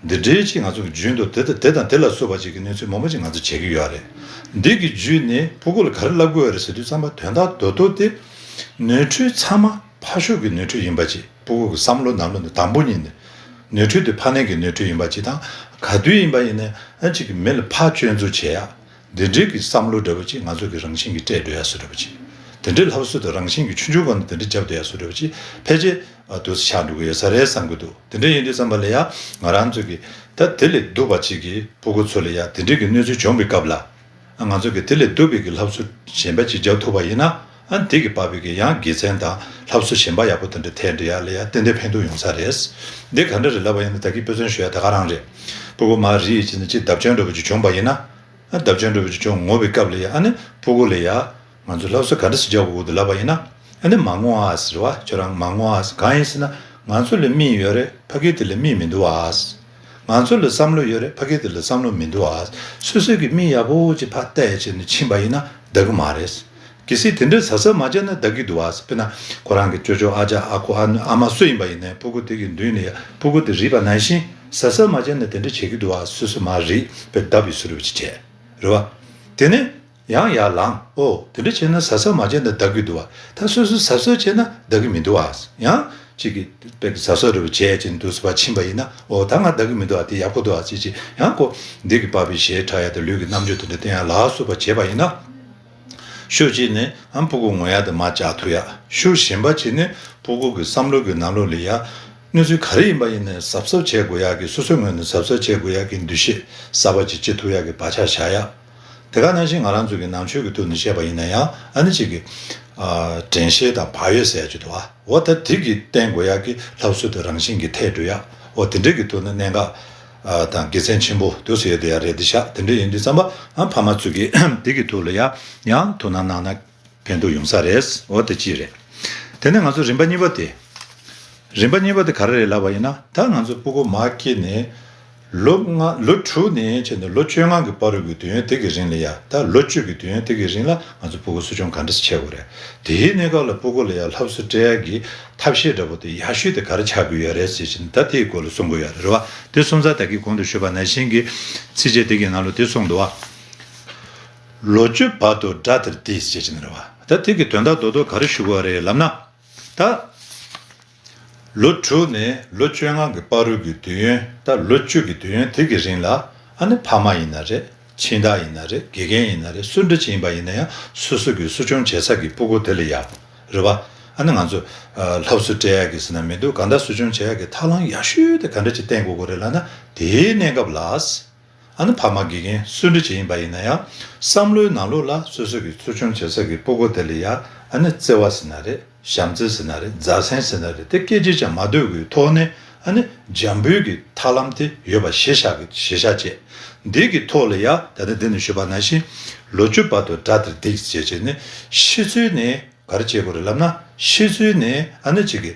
འདི་འདྲའི་ཅིག་ང་ཚོ་གི་རྒྱུན་དུ་དེ་དང་དེ་དང་དེ་ལ་སོགས་པ་ཅིག་གི་གནོད་འཚེ་མང་པོ་ཅིག་ང་ཚོ་བྱེད་ཀྱི་ཡོད་རེད། འདི་གི་བརྒྱུད་ནས་སྤུ་གུ་ལ་ག་རེ་བསླབ་དགོས་རེད་ཟེར་དུས་ཙམ་པ་དོན་དག་རྡོག་རྡོག་དེ་ནོར་འཁྲུལ་ཚང་མ་ཕར་ཕྱོགས་ཀྱི་ནོར་འཁྲུལ་ཡིན་པ་ཅིག་སྤུ་གུ་གི་བསམ་བློ་ནང་ལོགས་ནས་དང་པོ་ཉིད་ནས་ནོར་འཁྲུལ་དེ་ཕར་ནང་གི་ནོར་འཁྲུལ་ཡིན་པ་ཅིག་དང་། ག་དུས་ཡིན་པ་ཡིན་ནའི་ཨ་ཅིག་གི་མི་ལ་ཕར་སྐྱོན་འཛུགས་བྱེད་ཡ། འདི་འདྲའི་གི་བསམ་བློ་འདྲ་བོ་ཅིག་ང་ཚོ་གི་རང་བཞིན་གྱིས་སྤྲད་འགྲོ་ཡ་བཟོ་འདྲ་བོ་ཅིག་དེ་འདྲའི་སློབ་གསོ་དེ་རང་བཞིན་གྱིས་ཆུང་ཆུང་སྒང་ནས་དེ་འདྲ་རྒྱབ་བསྡད་ཡ་བཟོ་འདྲ་བོ་ཅིག་ཕལ་ཆེར་ཨ་དུས་སུ་ཆགས་འགྲོ་གི་ཡོད་ས་རེད་བསམ་གྱི་འདུག་དེ་འདྲ་ཡིན་དུས་ཙམ་པ་ལ་ཡ་ང་རང་ཚོ་གི་ད་དེ་ལས་སྡུག་པ་ཅིག་གི་སྤུ་གུ་ཚོ་ལ་ཡ་དེ་འདྲའི་གི་གནོད་འཚེ་བྱུང་བའི་སྐབས་ལ། ང་ཚོ་གི་དེ་ལས་སྡུག་པའི་གི་སློབ་གསོ་གཞན་པ་ཅིག་རྒྱག་ཐུབ་པ་ཡིན་ན། ཨ་དེ་གི་བབས་པའི་གི་ཡང་དགེ་མཚན་དང་སློབ་གསོ་གཞན་པ་ཡག་པོ་དེ་འདྲ་ཐེབས་འགྲོ་ཡ་ལ་ཡ་ཏན་ཏན་ཕན་ཐོགས་ཡོང་ས་རེད། འདི་ག་འདྲ་རེད་ལབ་པ་ཡིན་ན་ད་གིན་དཔེ་མཚོན་ཞུ་ཡ་ད་ག་རང་རེད། སྤུ་གུ་མར་རིལ་བྱས་ནས་ཅིག་བརྡབ་སྐྱོན་འདྲ་བོ་ཅིག་བྱུང་བ་ཡིན་ན། ཨ་བརྡབ་སྐྱོན་འདྲ་བོ་ཅིག་བྱུང་ངོ་བའི་སྐབས་ལ་ཡ་ཨ་ནི་སྤུ་གུ་ལ་ཡ། ང་ཚོ་སློབ་གསོ་ག་འདྲ་ཞིག་རྒྱག་དགོས་ཀྱི་འདུག་ལབ་པ་ཡིན་ན། ཨ་ནི་མ་ངོ་ཨ་ཟེར་བ་ཁྱོད་རང་མ་ངོ་ཨ་ཟེར་གང་ཡིན་ཟེར་ན། ང་ཚོ་ལ་མིག་ཡོད་རེད་ཕ་གི་དེ་ལ་མིག་མི་འདུག་ཨ། ང་ཚོ་ལ་བསམ་བློ་ཡོད་རེད་ཕ་གི་དེ་ལ་བསམ་བློ་མི་འདུག་ཨ། སོ་སོ་གི་མིག་ཡག་པོ་ཅིག་ཕར་བལྟས་བྱས་ནས་ཕྱིན་པ་ཡིན་ན་འདག་གི་མ་རེད། གལ་སྲིད་དེ་འདྲའི་གཟབ་གཟབ་མ་བྱས་ན་འདག་གི་འདུག་ཨ། དཔེར་ན་ཁོ་རང་གི་ཅོ་ཅོ་ཨ་ཅག་ཨ་ཁུ་ཨ་ནུ་ཨ་མ་སུ་ཡིན་པ་ཡིན་ནའི་སྤུ་གུ་དེ་གི་མདུན་ནས་ཡ་སྤུ་གུ་དེ་རིལ་བ་ནང་བཞིན་གཟབ་གཟབ་མ་བྱས་ན་དེ་འདྲ་བྱེད་ཀྱི་འདུག་ཨ། སོ་སོ་མར་རིལ་བས་བརྡབ་པའི་བཟོ་འདྲ་ཅིག་བྱས། རེད་བ། དེ་ནས། ཡང་ཡར་ལངས། ཨོ། དེ་འདྲ་བྱས་ན་གཟབ་གཟབ་མ་བྱས་ན་འདག་གི་འདུག་བ། ད་སོ་སོ་གཟབ་གཟབ་བྱས་ན་འདག་གི་མི་འདུག་བ། ཡང་གཅིག་གིས་དཔེ་གཟབ་གཟབ་འདྲ་བོ་བྱས་བྱས་འདུག་སེ་ཕར་ཕྱིན་པ་ཡིན་ན། ཨོ་ད་ང་འདག་གི་མི་འདུག་བ། དེ་ཡག་པོ་འདུག་བ་ཅེས་ཅེས་ཡང་ཁོ་འདི་གི་བབས་པའི་གཞས་འཁྲབ་ཡ་དང་ལུས་ཀྱི་རྣམ་འགྱུར་དེ་འདྲ་བསྟན་ཡ་ལ་སོགས་པ་བྱས་པ་ཡིན་ན། ཤུགས་གཅིག་ནས་ཨ་སྤུ་གུ་ངོ་ཡ་དེ་མར་བཅག་ཐུབ་ཡ། ཤུགས་གཞན་པ་གཅིག་ནས་སྤུ་གུ་གི་བསམ་བློ་གི་ནང་ལོགས་ལ་ཡ། གནས་ཚུལ་ག་རེ་ཡིན་པ་ཡིན་ནའི་གཟབ་གཟབ་བྱེད་དགོས་ཡག་གི་སོ་སོའི་ངོས་ནས་གཟབ་གཟབ་བྱེད་དགོས་ཡག་གི་འདུ་ཤེས་གསར་པ་ཅིག་སྐྱེ་ཐུབ་ཡག་གི་བག་ཆགས་བཞག་ཡག་དེ་ག་ནང་བཞིན་ང་རང་ཚོ་གི་ནང་ཆོས་ཀྱི་ཐོག་ནས་བཤད་པ་ཡིན་ན་ཡང་ཨ་ནི་གཅིག་གི། ཨ། དྲན་ཤེས་དང་བག་ཡོད་ཟེར་ཡག་ཅིག་འདུག་བ། འོ་ད་དེ་གི་བསྟེན་དགོས་ཡག་གི་སློབ་གསོ་དེ་རང་བཞིན་གྱིས་ཐེབས་འགྲོ་ཡག་འོ་དེ་འདྲའི་གི་ཐོག་ནས་གནད་འགག་ཨ། དང་དགེ་མཚན་ཆེན་པོ་དུ་ཟེར་ཡོད་དེ་ཡག་རེད་དེ་ཤག་དེ་འདྲ་ཡིན་དུས་ཙམ་པ་ཨ་ཕ་མ་ཚོ་གིས་དེ་གི་ཐོག་ལ་ཡ་ཡང་དོ་སྣང་གནང་ན། ཕན་ཐོགས་ཡོང་ས་རེད། འོ་དེ་གཅིག་རེད། དེ་ནས་ང་ཚོ་རིམ་པ་གཉིས་པ་དེ། རིམ་པ་གཉིས་པ་དེ་ག་རེ་རེད་ལབ་པ་ཡིན་ན། ད་ང་ཚོ་སྤུ་གུ་མར་སྐྱེས་ནས། ལོ་ལྔ་ལོ་དྲུག་ནས་བྱས་ནས་ལོ་བཅོ་ལྔ་གི་བར་དུ་གི་དུས་ཡུན་དེ་གི་རིང་ལ་ཡ། ད་ལོ་བཅུ་གི་དུས་ཡུན་དེ་གི་རིང་ལ་ང་ཚོ་སྤུ་གུ་གསོ་སྐྱོང་ག་འདྲ་སེ་བྱེད་དགོས་རེད། དེའི་གནས་སྐབས་ལ་སྤུ་གུ་ལ་ཡ་སློབ་གསོ་སྤྲད་ཡ་གི་ཐབས་ཤེས་འདྲ་པོ་དེ་ཡག་ཤོས་དེ་ག་རེ་ཆགས་ཀྱི་ཡོད་རེད་ཟེར་བྱས་ནས་ད་དེའི་སྐོར་ལ་གསུང་གི་ཡོད་རེད་བ། དེ་གསུང་ཚར་ད་གི་གོང་དུ་ཞུས་པ་ནང་བཞིན་གྱི་ཚིགས་བཅད་དེ་གི་ནང་ལ་དེ་གསུངས་འདུག་བ། ལོ་བཅུ་བར་དུ་དགྲ་དེར་སྡིགས་ཞེས་བྱས་ནས་རེད་བ། ད་དེ་གི་དོན་དག་རྡོག་རྡོག་ག་རེ་ཞུ་དགོས་རེད་ལབ་ན། ད། ལོ་དྲུག་ནས་ལོ་བཅོ་ལྔ་གི་བར་དུ་གི་དུས་ཡུན། ད་ལོ་བཅུ་གི་དུས་ཡུན་དེ་གི་རིང་ལ་ཨ་ནི་ཕ་མ་ཡིན་ན་རེད། སྦྱིན་བདག་ཡིན་ན་རེད། དགེ་རྒན་ཡིན་ན་རེད། སུ་འདྲ་ཅིག་ཡིན་པ་ཡིན་ན་ཡང་སོ་སོ་གི་གསོ་སྐྱོང་བྱེད་ས་གི་སྤུ་གུ་དེ་ལ་ཡ། རེད་བ། ཨ་ནི་ང་ཚོ་ཨ། སློབ་གསོ་སྤྲད་ཡག་གི་ཟེར་ན་མི་འདུག་གང་ལྟར་གསོ་སྐྱོང་བྱེད་ཡག་གི་ཐབས་ལམ་ཡག་ཤོས་དེ་ག་འདྲ་ཅིག་བསྟེན་དགོས་ཀྱི་རེད་ལབ་ན། དེའི་གནས་སྐབས་ལ། ཨ་ནི་ཕ་མ་དགེ་རྒན་སུ་འདྲ་ཅིག་ཡིན་པ་ཡིན་ན་ཡང་བསམ་བློའི་ནང་ལོགས་ལ་སོ་སོ་གི་གསོ་སྐྱོང་བྱེད་ས་གི་སྤུ་གུ་དེ་ལ་ཡ་ཨ་ནི་བརྩེ་བ་ཟེར་ན་རེད། བྱམས་བརྩེ་ཟེར་ན་རེད། མཛའ་བརྩེ་ཟེར་ན་རེད། དེ་སྐད་ཅིག་ཀྱང་མ་སྡུག་གི་ཐོག་ནས་ཨ་ནི་འཇམ་པོའི་གི་ཐབས་ལམ་དེ་ཡོད་པ་གཞི་བཞག་གི་གཞི་བཞག་བྱས། འདི་གི་ཐོག་ལ་ཡ་ད་ལྟ་འདི་ནས་ཞུས་པ་ནང་བཞིན་ལོ་བཅུ་བར་དུ་དགྲ་དེར་སྡིགས་ཞེས་བྱས་ནས་ཤི་ཚུལ་ནས་ག་རེ་བྱེད་དགོས་རེད་ལབ་ན། ཤི་ཚུལ་ནས་ཨ་ནི་གཅིག་གི་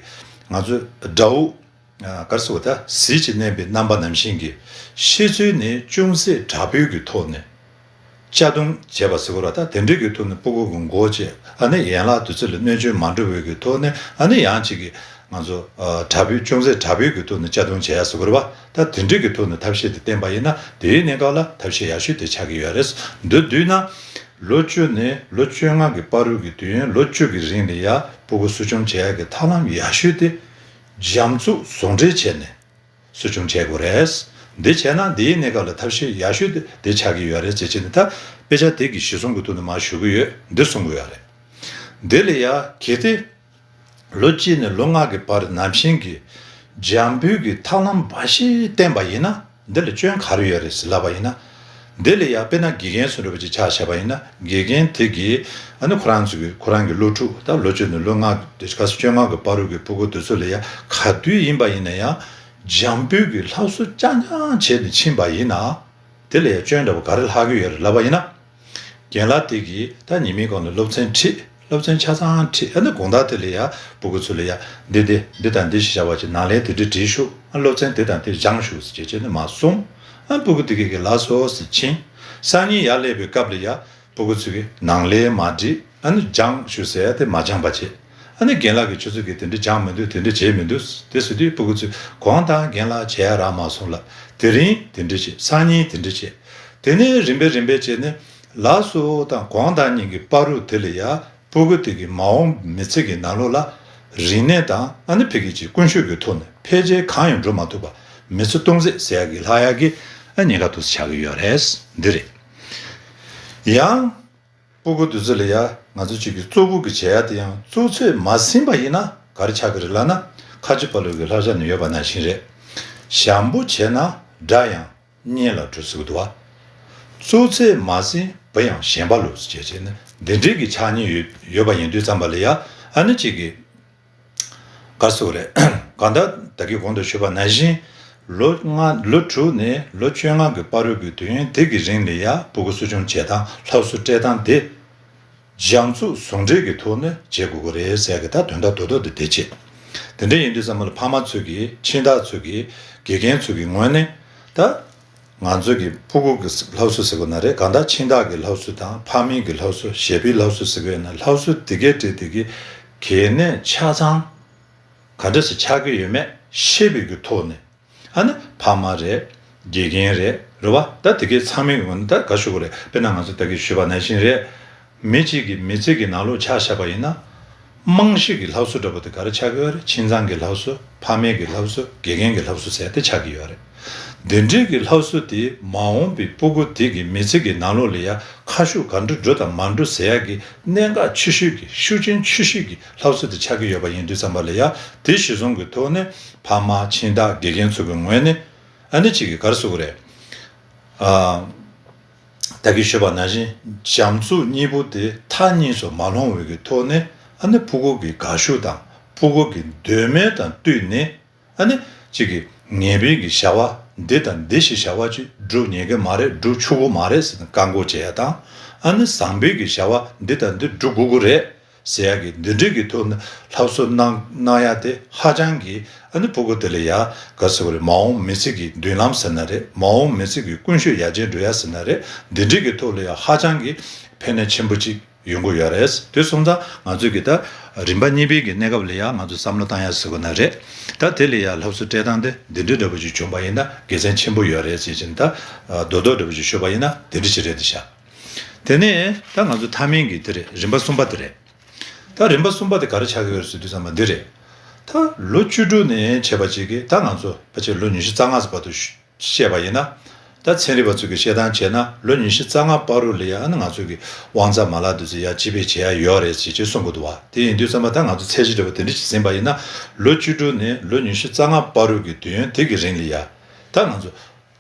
ང་ཚོ་དགྲ་བོ། ག་རེ་ཟེར་བ་ད་ཟིལ་གྱིས་མནན་པའི་རྣམ་པ་ནང་བཞིན་གྱི་ཤི་ཚུལ་ནི་ཅུང་ཟད་དྲག་པོའི་གི་ཐོག་ནས་གཅར་རྡུང་བྱས་པ་ཟེར་དགོས་རེད་བ། ད་དེ་འདྲའི་གི་ཐོག་ནས་སྤུ་གུ་གི་མགོ་བཅད། ཨ་ནི་ཡན་ལག་དེ་ཚོ་ལ་གནོད་སྐྱོན་མ་འགྲོ་བའི་གི་ཐོག་ནས་ཨ་ནི་ཡང་གཅིག་གི་ང་ཚོ་དྲག་པོའི་ཅུང་ཟད་དྲག་པོའི་གི་ཐོག་ནས་གཅར་རྡུང་བྱས་ཡ་ཟེར་དགོས་རེད་བ། ད་དེ་འདྲའི་གི་ཐོག་ནས་ཐབས་ཤེས་དེ་བསྟེན་པ་ཡིན་ན་དེའི་གནས་སྐབས་ལ་ཐབས་ཤེས་ཡག་ཤོས་དེ་ཆགས་ཀྱི་ཡོད་རེད། མདོར་བསྡུས་ན་ལོ་བཅུ་ནས་ལོ་བཅོ་ལྔ་གི་བར་དུ་གི་དུས་ཡུན་ལོ་བཅུ་གི་རིང་ལ་ཡ་སྤུ་གུ་གསོ་སྐྱོང་བྱེད་ཡ་གི་ཐབས་ལམ་ཡག་ཤོས་དེ། འཇམ་རྩུབ་ཟུང་འབྲེལ་བྱས་ནས་གསོ་སྐྱོང་བྱེད་དགོས་རེད། འདི་བྱས་ན་འདིའི་གནས་སྐབས་ལ་ཐབས་ཤེས་ཡག་ཤོས་དེ་དེ་ཆགས་ཀྱི་ཡོད་རེད་ཟེར་བྱས་ནས་ད་དཔེ་ཆ་དེ་གི་གཞི་བཟུང་གི་ཐོག་ནས་མར་ཞུ་གི་ཡོད། འདི་གསུང་གི་ཡོད་རེད། འདི་ལ་ཡ་གལ་ཏེ་ལོ་གཅིག་ནས་ལོ་ལྔ་གི་བར་ནང་བཞིན་གྱི་འཇམ་པོའི་གི་ཐབས་ལམ་འབའ་ཞིག་བསྟེན་པ་ཡིན་ན། འདི་ལ་སྐྱོན་ག་རེ་ཡོད་རེད་ཟེར་ལབ་པ་ཡིན་ན། འདི་ལ་ཡ་དཔེར་ན་དགེ་རྒན་སུ་འདྲ་བ་ཅིག་ཆ་བཞག་པ་ཡིན་ན་དགེ་རྒན་དེ་གིས་ཨ་ནི་ཁོ་རང་ཚོ་གི་ཁོ་རང་གི་སློབ་ཕྲུག་ད་ལོ་བཅུ་ནས་ལོ་ལྔ་དེ་ག་སོ་བཅོ་ལྔ་གི་བར་དུ་གི་སྤུ་གུ་དེ་ཚོ་ལ་ཡ་ག་དུས་ཡིན་པ་ཡིན་ན་ཡང་འཇམ་པོའི་གི་སློབ་གསོ་རྐྱང་རྐྱང་བྱས་ནས་ཕྱིན་པ་ཡིན་ན། དེ་ལ་ཡང་སྐྱོན་འདྲ་པོ་ག་རེ་ལྷག་གི་ཡོད་རེད་ལབ་པ་ཡིན་ན། རྒན་ལགས་དེ་གིས་ད་ཉི་མའི་གོང་ནས་སློབ་ཚན་ཁྲིད། སློབ་ཚན་ཆ་ཚང་ཁྲིད། ཨ་ནི་དགོང་དག་དེ་ལ་ཡ་སྤུ་གུ་ཚོ་ལ་ཡ་འདི་འདི་འདི་དང་འདི་ཞེས་བྱ་བ་ཅིག་ནང་ལན་དེ་འདྲ་བྲིས་ཤོག་ཨ་སློབ་ཚན་དེ་དང་དེ་སྦྱངས་ཤོག་ཟེར་བྱས་བྱས་ནས་མར་གསུངས། ཨ་སྤུ་གུ་དེ་གས་ཀྱི་ལགས་སོ་ཟེར་ཕྱིན། སང་ཉིན་ཡར་སླེབས་པའི་སྐབས་ལ་ཡ་སྤུ་གུ་ཚོ་གིས་ནང་ལན་མ་བྲིས། ཨ་ནི་སྦྱངས་ཤོག་ཟེར་ཡ་དེ་མ་སྦྱངས་པ་བྱས། ཨ་ནི་རྒན་ལགས་ཀྱིས་ཁྱོད་ཚོ་གིས་དེ་འདྲ་སྦྱངས་མི་འདུག་དེ་འདྲ་བྱས་མི་འདུག་དེ་ཟེར་དུས་སྤུ་གུ་ཚོས་དགོངས་དག་རྒན་ལགས་བྱས་ཡ་རག་མ་སོང་ལབ། དེ་རིང་དེ་འདྲ་བྱས། སང་ཉིན་དེ་འདྲ་བྱས། དེ་ནས་རིམ་པས་རིམ་པས་བྱས་ནས་ལགས་སོ་དང་དགོངས་དག་གཉིས་ཀྱི་བར་དུ་དེ་ལ་ཡ་སྤུ་གུ་དེ་གི་མ་འོངས་མི་ཚེ་གི་ནང་ལོགས་ལ་རིག་གནས་དང་ཨ་ནི་ཕ་གི་ཅིག་ཀུན་སྤྱོད་ཀྱི་ཐོག་ནས་ཕལ་ཆེར་གང་ཡང་འགྲོ་མ་ཐུབ་པ། མི་ཚེ་སྟོང་ཟད་ཟེར་ཡ་གི་ལྷག་ཡ་གི་ཨ་ཉེན་ཁ་འདུག་སེ་ཆགས་ཀྱི་ཡོད་རེད། འདི་རེད། ཡང་སྤུ་གུ་དེ་ཚོ་ལ་ཡ་ང་ཚོ་གཅིག་གི་གཙོ་བོ་གི་བྱེད་ཡ་དེ་ཡང་གཙོ་ཆེར་མ་ཟིན་པ་ཡིན་ན་ག་རེ་ཆགས་ཀྱི་རེད་ལབ་ན། ཁ་ཆེ་པ་ལོ་གི་ལྷག་བཞག་ནས་ཡོད་པ་ནང་བཞིན་རེད། ཞན་པོ་བྱས་ན་དགྲ་ཡང་གཉེན་ལ་འགྲོ་ཟེར་གི་འདུག་བ། གཙོ་ཆེར་མ་ཟིན་བུ་ཡང་ཞན་པ་ལོ་ཟེར་བྱས་བྱས་ནས་འདི་འདྲའི་གི་ཆགས་ཉེན་ཡོད་ཡོད་པ་ཡིན་དུས་ཙམ་པ་ལ་ཡ་ཨ་ནི་གཅིག་གི་ག་རེ་ཟེར་དགོས་རེད། གང་ལྟར་ད་གིན་གོང་དུ་ཞུས་པ་ནང་བཞིན་ལོ་ལྔ། ལོ་དྲུག་ནས་ལོ་བཅོ་ལྔ་གི་བར་དུ་གི་དུས་ཡུན་དེ་གི་རིང་ལ་ཡ་སྤུ་གུ་གསོ་སྐྱོང་བྱེད་སྟངས། སློབ་གསོ་སྤྲད་སྟངས་དེ་སྦྱང་ཚུགས་ཟུང་འབྲེལ་གྱི་ཐོག་ནས་བྱེད་དགོས་ཀྱི་རེད་ཟེར་གི་ད་དོན་དག་རྡོག་རྡོག་དེ་དེ་བྱེད། དེ་འདྲ་ཡིན་དུས་ཙམ་པ་ལ་ཕ་མ་ཚོས་ཀྱིས། ཁྱིམ་བདག་ཚོས་ཀྱིས། དགེ་རྒན་ཚོས་ཀྱི་ངོས་ནས་ད། ང་ཚོ་གི་སྤུ་གུ་གི་སློབ་གསོ་ཟེར་དགོས་ན་རེད། གང་ལྟར་ཁྱིམ་བདག་གི་སློབ་གསོ་དང་ཕ་མའི་གི་སློབ་གསོ། གཞས་པའི་སློབ་གསོ་ཟེར་དགོས་ན། སློབ་གསོ་དེ་གའི་གྲས་དེ་གི་གལ་གནད་ཆ་ཚང་ག་འདྲ་ཞིག་ཆགས་ཀྱི་ཡོད་མེད་ཤེས་པའི་གི་ཐོག་ནས། ཨ་ནི་ཕ་མ་རེད། དགེ་རྒན་རེད། རེད་བ། ད་དེ་གའི་ཚང་མའི་ངོས་ནས་ད་ག་ཞུ་དགོས་རེད། དཔེར་ན་ང་ཚོ་ད་གིན་ཞུས་པ་ནང་བཞིན་རེད། མི་གཅིག་གི་མི་ཚེ་གི་ནང་ལོགས་ཆ་བཞག་པ་ཡིན་ན། རྨང་གཞི་གི་སློབ་གསོ་འདྲ་པོ་དེ་ག་རེ་ཆགས་ཀྱི་ཡོད་རེད། ཁྱིམ་ཚང་གི་སློབ་གསོ། ཕ་མའི་གི་སློབ་གསོ། དགེ་རྒན་གྱི་སློབ་གསོ་ཟེར་དེ་ཆགས་ཀྱི་ཡོད་རེད། འདི་འདྲའི་གི་སློབ་གསོ་དེ་མ་འོངས་པའི་སྤུ་གུ་དེ་གི་མི་ཚེ་གི་ནང་ལོགས་ལ་ཡ་ཁ་ཕྱོགས་ག་འདྲ་འགྲོ་དང་མ་འགྲོ་ཟེར་ཡ་གི་གནད་འགག་ཆེ་ཤོས་ཀྱི། ཤུགས་རྐྱེན་ཆེ་ཤོས་ཀྱི་སློབ་གསོ་དེ་ཆགས་ཀྱི་ཡོད་པ་ཡིན་དུས་ཙམ་པ་ལ་ཡ་དེ་གཞིར་བཟུང་གི་ཐོག་ནས་ཕ་མ། ཁྱིམ་བདག། དགེ་རྒན་ཚོ་གི་ངོས་ནས་ཨ་ནི་གཅིག་གི་ག་རེ་ཟེར་དགོས་རེད། ཨ། ད་གིན་ཞུས་པ་ནང་བཞིན་སྦྱང་ཚུགས་གཉིས་པོ་དེ་མཐའ་གཉིས་སུ་མ་ལྷུང་བའི་གི་ཐོག་ནས། ཨ་ནི་སྤུ་གུ་གི་དགའ་ཤོས་དང་སྤུ་གུ་གི་འདོད་མོས་དང་བསྟུན་ནས། ཨ་ནི་གཅིག་གི་ངེས་པའི་གི་བྱ་བ་འདི་དང་འདི་ཞིག་བྱ་བ་ཅིག་སྒྲུབ་ཉན་གི་མ་རེད། སྒྲུབ་ཆོག་གི་མ་རེད་ཟེར་ནས་བཀག་འགོག་བྱེད་ཡ་དང་། ཨ་ནི་བཟང་པོའི་གི་བྱ་བ་འདི་དང་འདི་སྒྲུབ་དགོས་ཀྱི་རེད་ཟེར་ཡ་གི་འདི་འདྲའི་གི་ཐོག་ནས་སློབ་གསོ་གནང་གནང་ཡ་དེ་ཧ་ཅང་གི། ཨ་ནི་སྤུ་གུ་དེ་ལ་ཡ་ག་ཟེར་དགོས་རེད། མ་འོངས་མི་ཚེ་གི་མདུན་ལམ་ཟེར་ན་རེད། མ་འོངས་མི་ཚེ་གི་ཀུན་སྤྱོད་ཡར་རྒྱས་འགྲོ་ཡ་ཟེར་ན་རེད། འདི་འདྲའི་གི་ཐོག་ལ་ཡ་ཧ་ཅང་གི་ཕན་ནུས་ཆེན་པོ་ཅིག་ཡོང་གི་ཡོད་རེད། དེ་སོང་ཙང་ང་ཚོས་ཀྱི་ད་རིམ་པ་གཉིས་པའི་གི་གནས་སྐབས་ལ་ཡ་ང་ཚོས་བསམ་བློ་བཏང་ཡ་ཟེར་དགོས་ན་རེད། ད་དེ་ལ་ཡ་སློབ་གསོ་སྤྲད་སྟངས་དེ་འདི་འདྲའི་འདྲ་པོ་ཅིག་བྱུང་པ་ཡིན་ན་དགེ་མཚན་ཆེན་པོ་ཡོད་རེད་ཟེར་བཞིན། ད་རྡོག་རྡོག་འདྲ་པོ་ཅིག་ཤོད་པ་ཡིན་ན་དེ་འདྲ་ཅིག་རེད་དེ་ཤག་དེ་ནས་ད་ང་ཚོ་མཐའ་མའི་གི་དེ་རེད། རིམ་པ་གསུམ་པ་དེ་རེད། ད་རིམ་པ་གསུམ་པ་དེ་ག་རེ་ཆགས་ཀྱི་ཡོད་རེད་ཟེར་དུས་ཙམ་པ་འདི་རེད། ད་ལོ་བཅུ་དྲུག་ནས་བྱས་པ་ཅིག་གིས། ད་ང་ཚོ་ཕལ་ཆེར་ལོ་ཉི་ཤུ་རྩ་ལྔ་ཙམ་བར་དུ་བཤད་པ་ཡིན་ན། ད་ཚན་རིག་པ་ཚོས་ཀྱི་བཤད་སྟངས་བྱས་ན་ལོ་ཉི་ཤུ་རྩ་ལྔ་བར་དུ་ལ་ཡ་ཨ་ནི་ང་ཚོས་ཀྱི་དབང་རྩ་མ་ལག་དེ་ཚོ་ཡ་སྤྱི་པས་བྱེད་ཡ་ཡོད་རེད་ཅེས་ཅེས་གསུང་གི་འདུག་བ། དེ་ཡིན་དུས་ཙམ་པ་ད་ང་ཚོ་ཚད་གཞི་འདྲ་པོ་དེ་འདྲ་ཞིག་ཟིན་པ་ཡིན་ན། ལོ་བཅུ་དྲུག་ནས་ལོ་ཉི་ཤུ་རྩ་ལྔ་བར་དུ་གི་དུས་ཡུན་དེ་གི་རིང་ལ་ཡ། ད་ང་ཚོ་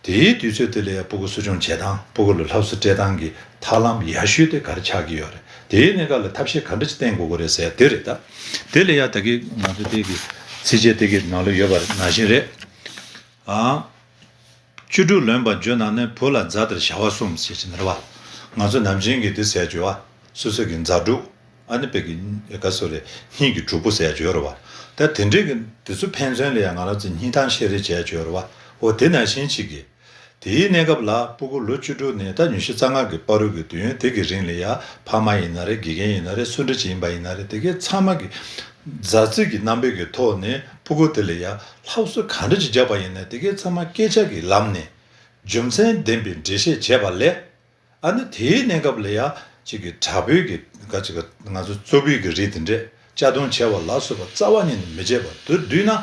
དེའི་དུས་ཚོད་དེ་ལ་ཡ་སྤུ་གུ་གསོ་སྐྱོང་བྱེད་སྟངས། སྤུ་གུ་ལ་སློབ་གསོ་སྤྲད་སྟངས་ཀྱི་ཐབས་ལམ་ཡག་ཤོས་དེ་ག་རེ་ཆགས་ཀྱི་ཡོད་རེད། དེའི་གནས་སྐབས་ལ་ཐབས་ཤེས་ག་འདྲ་ཅིག་བསྟེན་དགོས་ཀྱི་རེད་ཟེར་དེ་རེད། ད་དེ་ལ་ཡ་ད་གིན་ང་ཚོ་དེ་གི་ཚིགས་བཅད་དེ་གི་ནང་ལ་ཡོད་པ་ནང་བཞིན་རེད། ཨ། བཅུ་དྲུག་ལོན་པར་འགྱུར་ན་ནི། བུ་ལ་མཛའ་དེར་བྱ་བ་གསུམ་ཟེར་གྱི་ནི་རེད་བ། ང་ཚོ་ནམ་རྒྱུན་གྱི་འདི་ཟེར་རྒྱུ་བ། སོ་སོ་གི་མཛའ་གྲོགས། ཨ་ནི་དཔེ་གི་ག་ཟེར་རེད། སྙིང་གི་གྲོགས་པོ་ཟེར་རྒྱུ་ཡོད་རེད་བ། ད་དེ་འདྲའི་གི་འདི་ཚོ་ཕན་ཚུན་ལ་ཡང་ང་རང་ཚོ་སྙིང་གཏམ་བཤད་རེས་བྱས་རྒྱུ་ཡོད་རེད་བ། འོ་དེ་ནང་བཞིན་ཅིག་གི། དེའི་གནས་སྐབས་ལ་སྤུ་གུ་ལོ་བཅུ་དྲུག་ནས་ད་ཉི་ཤུ་རྩ་ལྔ་གི་བར་དུ་གི་དུས་ཡུན་དེ་གི་རིང་ལ་ཡ། ཕ་མ་ཡིན་ན་རེད། དགེ་རྒན་ཡིན་ན་རེད། སུ་འདྲ་ཅིག་ཡིན་པ་ཡིན་ན་རེད། དེ་གའི་ཚང་མ་གི་མཛའ་བརྩེ་གི་རྣམ་པའི་གི་ཐོག་ནས་སྤུ་གུ་དེ་ལ་ཡ་སློབ་གསོ་ག་འདྲ་ཅིག་བརྒྱབ་པ་ཡིན་ན། དེ་གའི་ཚང་མ་སྐད་ཆ་གི་ལམ་ནས་རྒྱུ་མཚན་ལྡན་པའི་འགྲེལ་བཤད་བྱས་པ་ལས། ཨ་ནི་དེའི་གནས་སྐབས་ལ་ཡ་གཅིག་གི་དྲག་པོའི་གི་ག་ཅིག་གི་ང་ཚོ་བཙོག་པའི་གི་རིགས་དེ་འདྲས་གཅར་རྡུང་བྱས་པ་ལ་སོགས་པ་རྩ་བ་ཉིད་ནས་མི་བྱེད་པ། དེ་བསྡུས་ན་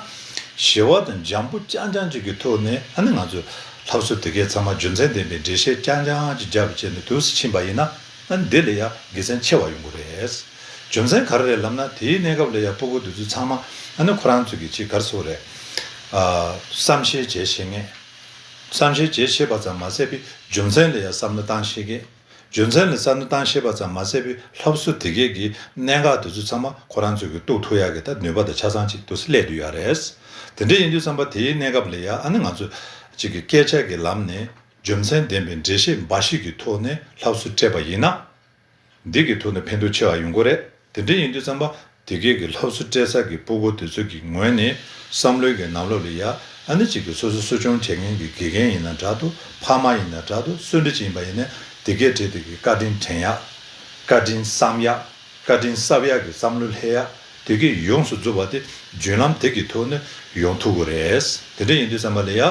ཞི་བ་དང་འཇམ་པོ་རྐྱང་རྐྱང་ཅིག་གི་ཐོག་ནས། ཨ་ནི་ང་ཚོས་སློབ་གསོ་དེ་གའི་ཚང་མ་རྒྱུ་མཚན་ལྡན་པའི་འགྲེལ་བཤད་རྐྱང་རྐྱང་ཅིག་བརྒྱབ་བྱས་ནས་འདུག་སེ་ཕྱིན་པ་ཡིན་ན། ཨ་ནི་འདི་ལ་ཡ་དགེ་མཚན་ཆེ་བ་ཡོང་གི་རེད། རྒྱུ་མཚན་ག་རེ་རེད་ལབ་ན། དེའི་གནས་སྐབས་ལ་ཡ་སྤུ་གུ་དེ་ཚོ་ཚང་མ་ཨ་ནི་ཁོ་རང་ཚོ་གི་ཅིག་ག་རེ་ཟེར་དགོས་རེད། ཨ། བསམ་ཤེས་བྱེད་ཤེས་མཁན། བསམ་ཤེས་བྱེད་ཤེས་པ་ཙམ་མ་ཟད་པའི་རྒྱུ་མཚན་ལ་ཡ་བསམ་བློ་བཏང་ཤེས་མཁན། རྒྱུ་མཚན་ལ་བསམ་བློ་བཏང་ཤེས་པ་ཙམ་མ་ཟད་པའི་སློབ་གསོ་དེ་གས་ཀྱི་གནད་འགག་དེ་ཚོ་ཚང་མ་ཁོ་རང་ཚོས་ཀྱི་རྟོགས་ཐུབ་ཡག་གི་ད་ནུས་པ་དང་ཆ་ཚང་ཅིག་འདུག་སེ་སླེབས་བསྡད་ཡོད་རེད། དེ་འདྲ་ཡིན་དུས་ཙམ་པ་དེའི་གནས་སྐབས་ལ་ཡ་ཨ་ནི་ང་ཚོ་གཅིག་གི་སྐད་ཆ་གི་ལམ་ནས་ རྒྱུ་མཚན་ལྡན་པའི་འགྲེལ་བཤད་འབའ་ཞིག་གི་ཐོག་ནས་ལྷབ་གསུ་སྤྲད་པ་ཡིན་ན། འདི་གི་ཐོག་ནས་ཕན་ཐོགས་ཆེ་བ་ཡོང་གི་རེད། དེ་འདྲ་ཡིན་དུས་ཙམ་པ་དེ་གས་ཀྱི་ལྷབ་གསུ་སྤྲད་ས་གི་སྤུ་གུ་དེ་ཚོ་གི་ངོས་ནས་བསམ་བློའི་གི་ནང་ལོགས་ལ་ཡ། ཨ་ནི་གཅིག་གི་སོ་སོ་གསོ་སྐྱོང་བྱེད་མཁན་གྱི་དགེ་རྒན་ཡིན་ན་འདྲ་འདུག་ཕ་མ་ཡིན་ན་འདྲ་འདུག་སུ་འདྲ་ཅིག་ཡིན་པ་ཡིན་ནའི་དེ་གས་འབྲེལ་དེ་གི་བཀའ་དྲིན་དྲན་ཡག་བཀའ་དྲིན་བསམ་ཡག་བཀའ་དྲིན་གསབ་ཡག་གི་བསམ་བློ་སླེབས་ཡག་དེ་གས་ཡོངས་སུ་རྫོགས་པ་དེ་བརྒྱུད་ལམ་དེ་གི་ཐོག་ནས་ཡོང་ཐུབ་ཀྱི་རེད། དེ་འདྲ་ཡིན་དུས་ཙམ་པ་ལ་ཡ།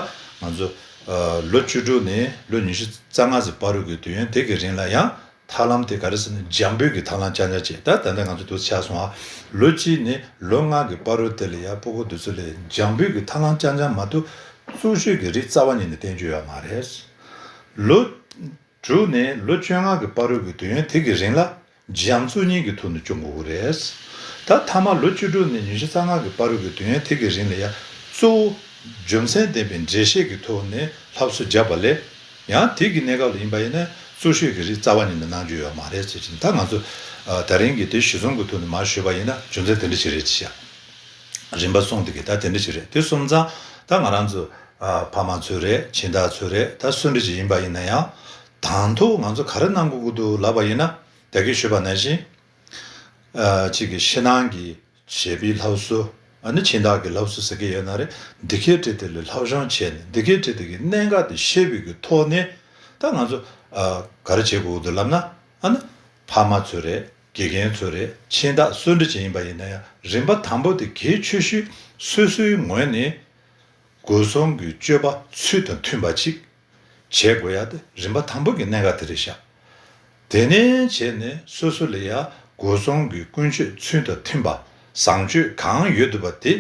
ང་ཚོ་ཨ་ལོ་བཅུ་དྲུག་ནས་ལོ་ཉི་ཤུ་རྩ་ལྔ་ཙམ་བར་དུ་གི་དུས་ཡུན་དེ་གི་རིང་ལ་ཡང་། ཐབས་ལམ་དེ་ག་རེ་ཟེར་ན་འཇམ་པོའི་གི་ཐབས་ལམ་རྐྱང་རྐྱང་བྱས། ད་ད་ལྟ་ང་ཚོ་འདུག་ཆགས་སོང་ཨ། ལོ་གཅིག་ནས་ལོ་ལྔ་གི་བར་དུ་དེ་ལ་ཡ་སྤུ་གུ་དེ་ཚོ་ལ་འཇམ་པོའི་གི་ཐབས་ལམ་རྐྱང་རྐྱང་མ་གཏོགས་རྩོལ་ཤུགས་ཀྱི་རིགས་རྩ་བ་ཉིད་ནས་བསྟན་རྒྱུ་ཡོད་མ་རེད། ལོ་དྲུག་ནས་ལོ་བཅོ་ལྔ་གི་བར་དུ་གི་དུས་ཡུན་དེ་གི་རིང་ལ་འཇམ་རྩུབ་གཉིས་ཀྱི་ཐོག་ནས་སྐྱོང་དགོས་ཀྱི་རེད། ད་མཐའ་མ་ལོ་བཅུ་དྲུག་ནས་ཉི་ཤུ་རྩ་ལྔ་གི་བར་དུ་གི་དུས་ཡུན་དེ་གི་རིང་ལ་ཡ་གཙོ་བོ་རྒྱུ་མཚན་ལྡན་པའི་འགྲེལ་བཤད་ཀྱི་ཐོག་ནས་ལྷབ་གསུ་བརྒྱབ་པ་ལས། ཡང་དེ་གི་གནས་སྐབས་ལ་ཡིན་པ་ཡིན་ན་རྩོལ་ཤུགས་ཀྱི་རིགས་རྩ་བ་ཉིད་ནས་གནང་རྒྱུ་ཡོད་མ་རེད་ཟེར་གྱིན། ད་ང་ཚོ་ཨ་ད་རིང་གི་དེ་གཞི་བཟུང་གི་ཐོག་ནས་མར་ཞུས་པ་ཡིན་ན་རྒྱུ་མཚན་དེ་འདྲ་ཞིག་རེད་ཅེས་བཤད། རིམ་པ་གསུམ་དེ་གི་ད་དེ་འདྲ་ཞིག་རེད། དེ་སོང་ཙང་ད་ང་རང་ཚོ་ཨ་ཕ་མ་ཚོ་རེད། སྦྱིན་བདག་ཚོ་རེད། ད་སུ་འདྲ་ཞིག་ཡིན་པ་ཡིན་ན་ཡང་དང་ཐོག་ང་ཚོ་ག་རེ་གནང་དགོས་ཀྱི་འདུག་ལབ་པ་ཡིན་ན། ད་གིན་ཞུས་པ་ནང་བཞིན། ཨ་གཅིག་གི་ཕྱི་ནང་གི་བྱེད་པའི་ལྷབ་གསུ། ཨ་ནི་སྦྱིན་བདག་གི་ལྷབ་གསུ་ཟེར་གྱི་ཡོད་ན་རེད། འདི་གའི་འབྲེལ་དེ་ལ་སློབ་སྦྱོང་བྱས་ནས་འདི་གའི་འབྲེལ་དེ་གི་གནད་འགག་དེ་ཤེས་པའི་གི་ཐོག་ནས་ད་ང་ཚོ་ཨ་ག་རེ་བྱེད་དགོས་འདུག་ལབ་ན། ཨ་ནི་ཕ་མ་ཚོ་རེད། དགེ་རྒན་ཚོ་རེད། སྦྱིན་བདག་སུ་འདྲ་ཅིག་ཡིན་པ་ཡིན་ན་ཡང་རིམ་པ་དང་པོ་དེ་གལ་ཆེ་ཤོས་སོ་སོའི་ངོས་ནས་སྒོ་གསུམ་གྱི་སྤྱོད་པ་ཚུལ་དང་མཐུན་པ་ཅིག་བྱེད་དགོས་ཡ་དེ་རིམ་པ་དང་པོ་གི་གནད་འགག་དེ་རེད་ཤག་དེ་ནས་བྱས་ནས་སོ་སོ་ལ་ཡ་སྒོ་གསུམ་གྱི་ཀུན་སྤྱོད་ཚུལ་དང་མཐུན་པ་བཟང་སྤྱོད་གང་ཡོད་འདུག་པ་དེ་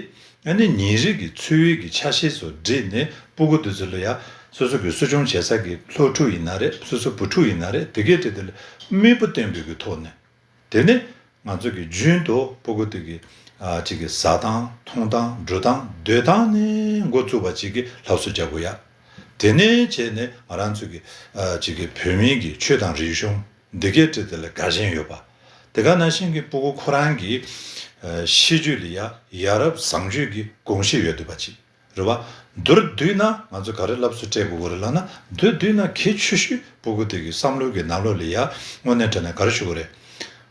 ཨ་ནི་ཉིན་རེ་གི་འཚོ་བའི་གི་ཆ་ཤས་སུ་བསྒྲིལ་ནས་སྤུ་གུ་དེ་ཚོ་ལ་ཡ་སོ་སོ་གི་གསོ་སྐྱོང་བྱེད་ས་གི་སློབ་ཕྲུག་ཡིན་ན་རེད། སོ་སོ་བུ་ཕྲུག་ཡིན་ན་རེད། དེ་གའི་གྲས་དེ་ལ་མོས་པ་བསྟན་པའི་གི་ཐོག་ནས། དེ་ནས་ང་ཚོ་གི་རྒྱུན་དུ་སྤུ་གུ་དེ་གི་ཨ་གཅིག་གི་ཟ་སྟངས་འཐུང་སྟངས་འགྲོ་སྟངས་སྡོད་སྟངས་ནས་འགོ་བཙུགས་པ་གཅིག་གི་ལྷབ་གསུ་རྒྱག་དགོས་ཡ། དེ་ནས་བྱས་ནས་ང་རང་ཚོ་གི་ཨ་གཅིག་གི་བོད་མིའི་གི་ཆོས་དང་རིག་གཞུང་འདི་གའི་གྲས་དེ་ལ་དགའ་ཞེན་ཡོད་པ། དེ་ག་ནང་བཞིན་གི་སྤུ་གུ་ཁོ་རང་གི་ཨ་གཤིས་རྒྱུད་ལ་ཡ་ཡ་རབས་བཟང་སྤྱོད་ཀྱི་དགོངས་གཞི་ཡོད་འདུག་པ་གཅིག་རེད་བ། མདོར་བསྡུས་ན་ང་ཚོ་ག་རེ་ལྷབ་གསུ་སྤྲད་དགོས་ཀྱི་རེད་ལབ་ན། མདོར་བསྡུས་ན་གལ་ཆེ་ཤོས་སྤུ་གུ་དེ་གི་བསམ་བློ་གི་ནང་ལོགས་ལ་ཡ་དངོས་གནས་དྲང་གནས་ག་རེ་ཞུ་དགོས་རེད།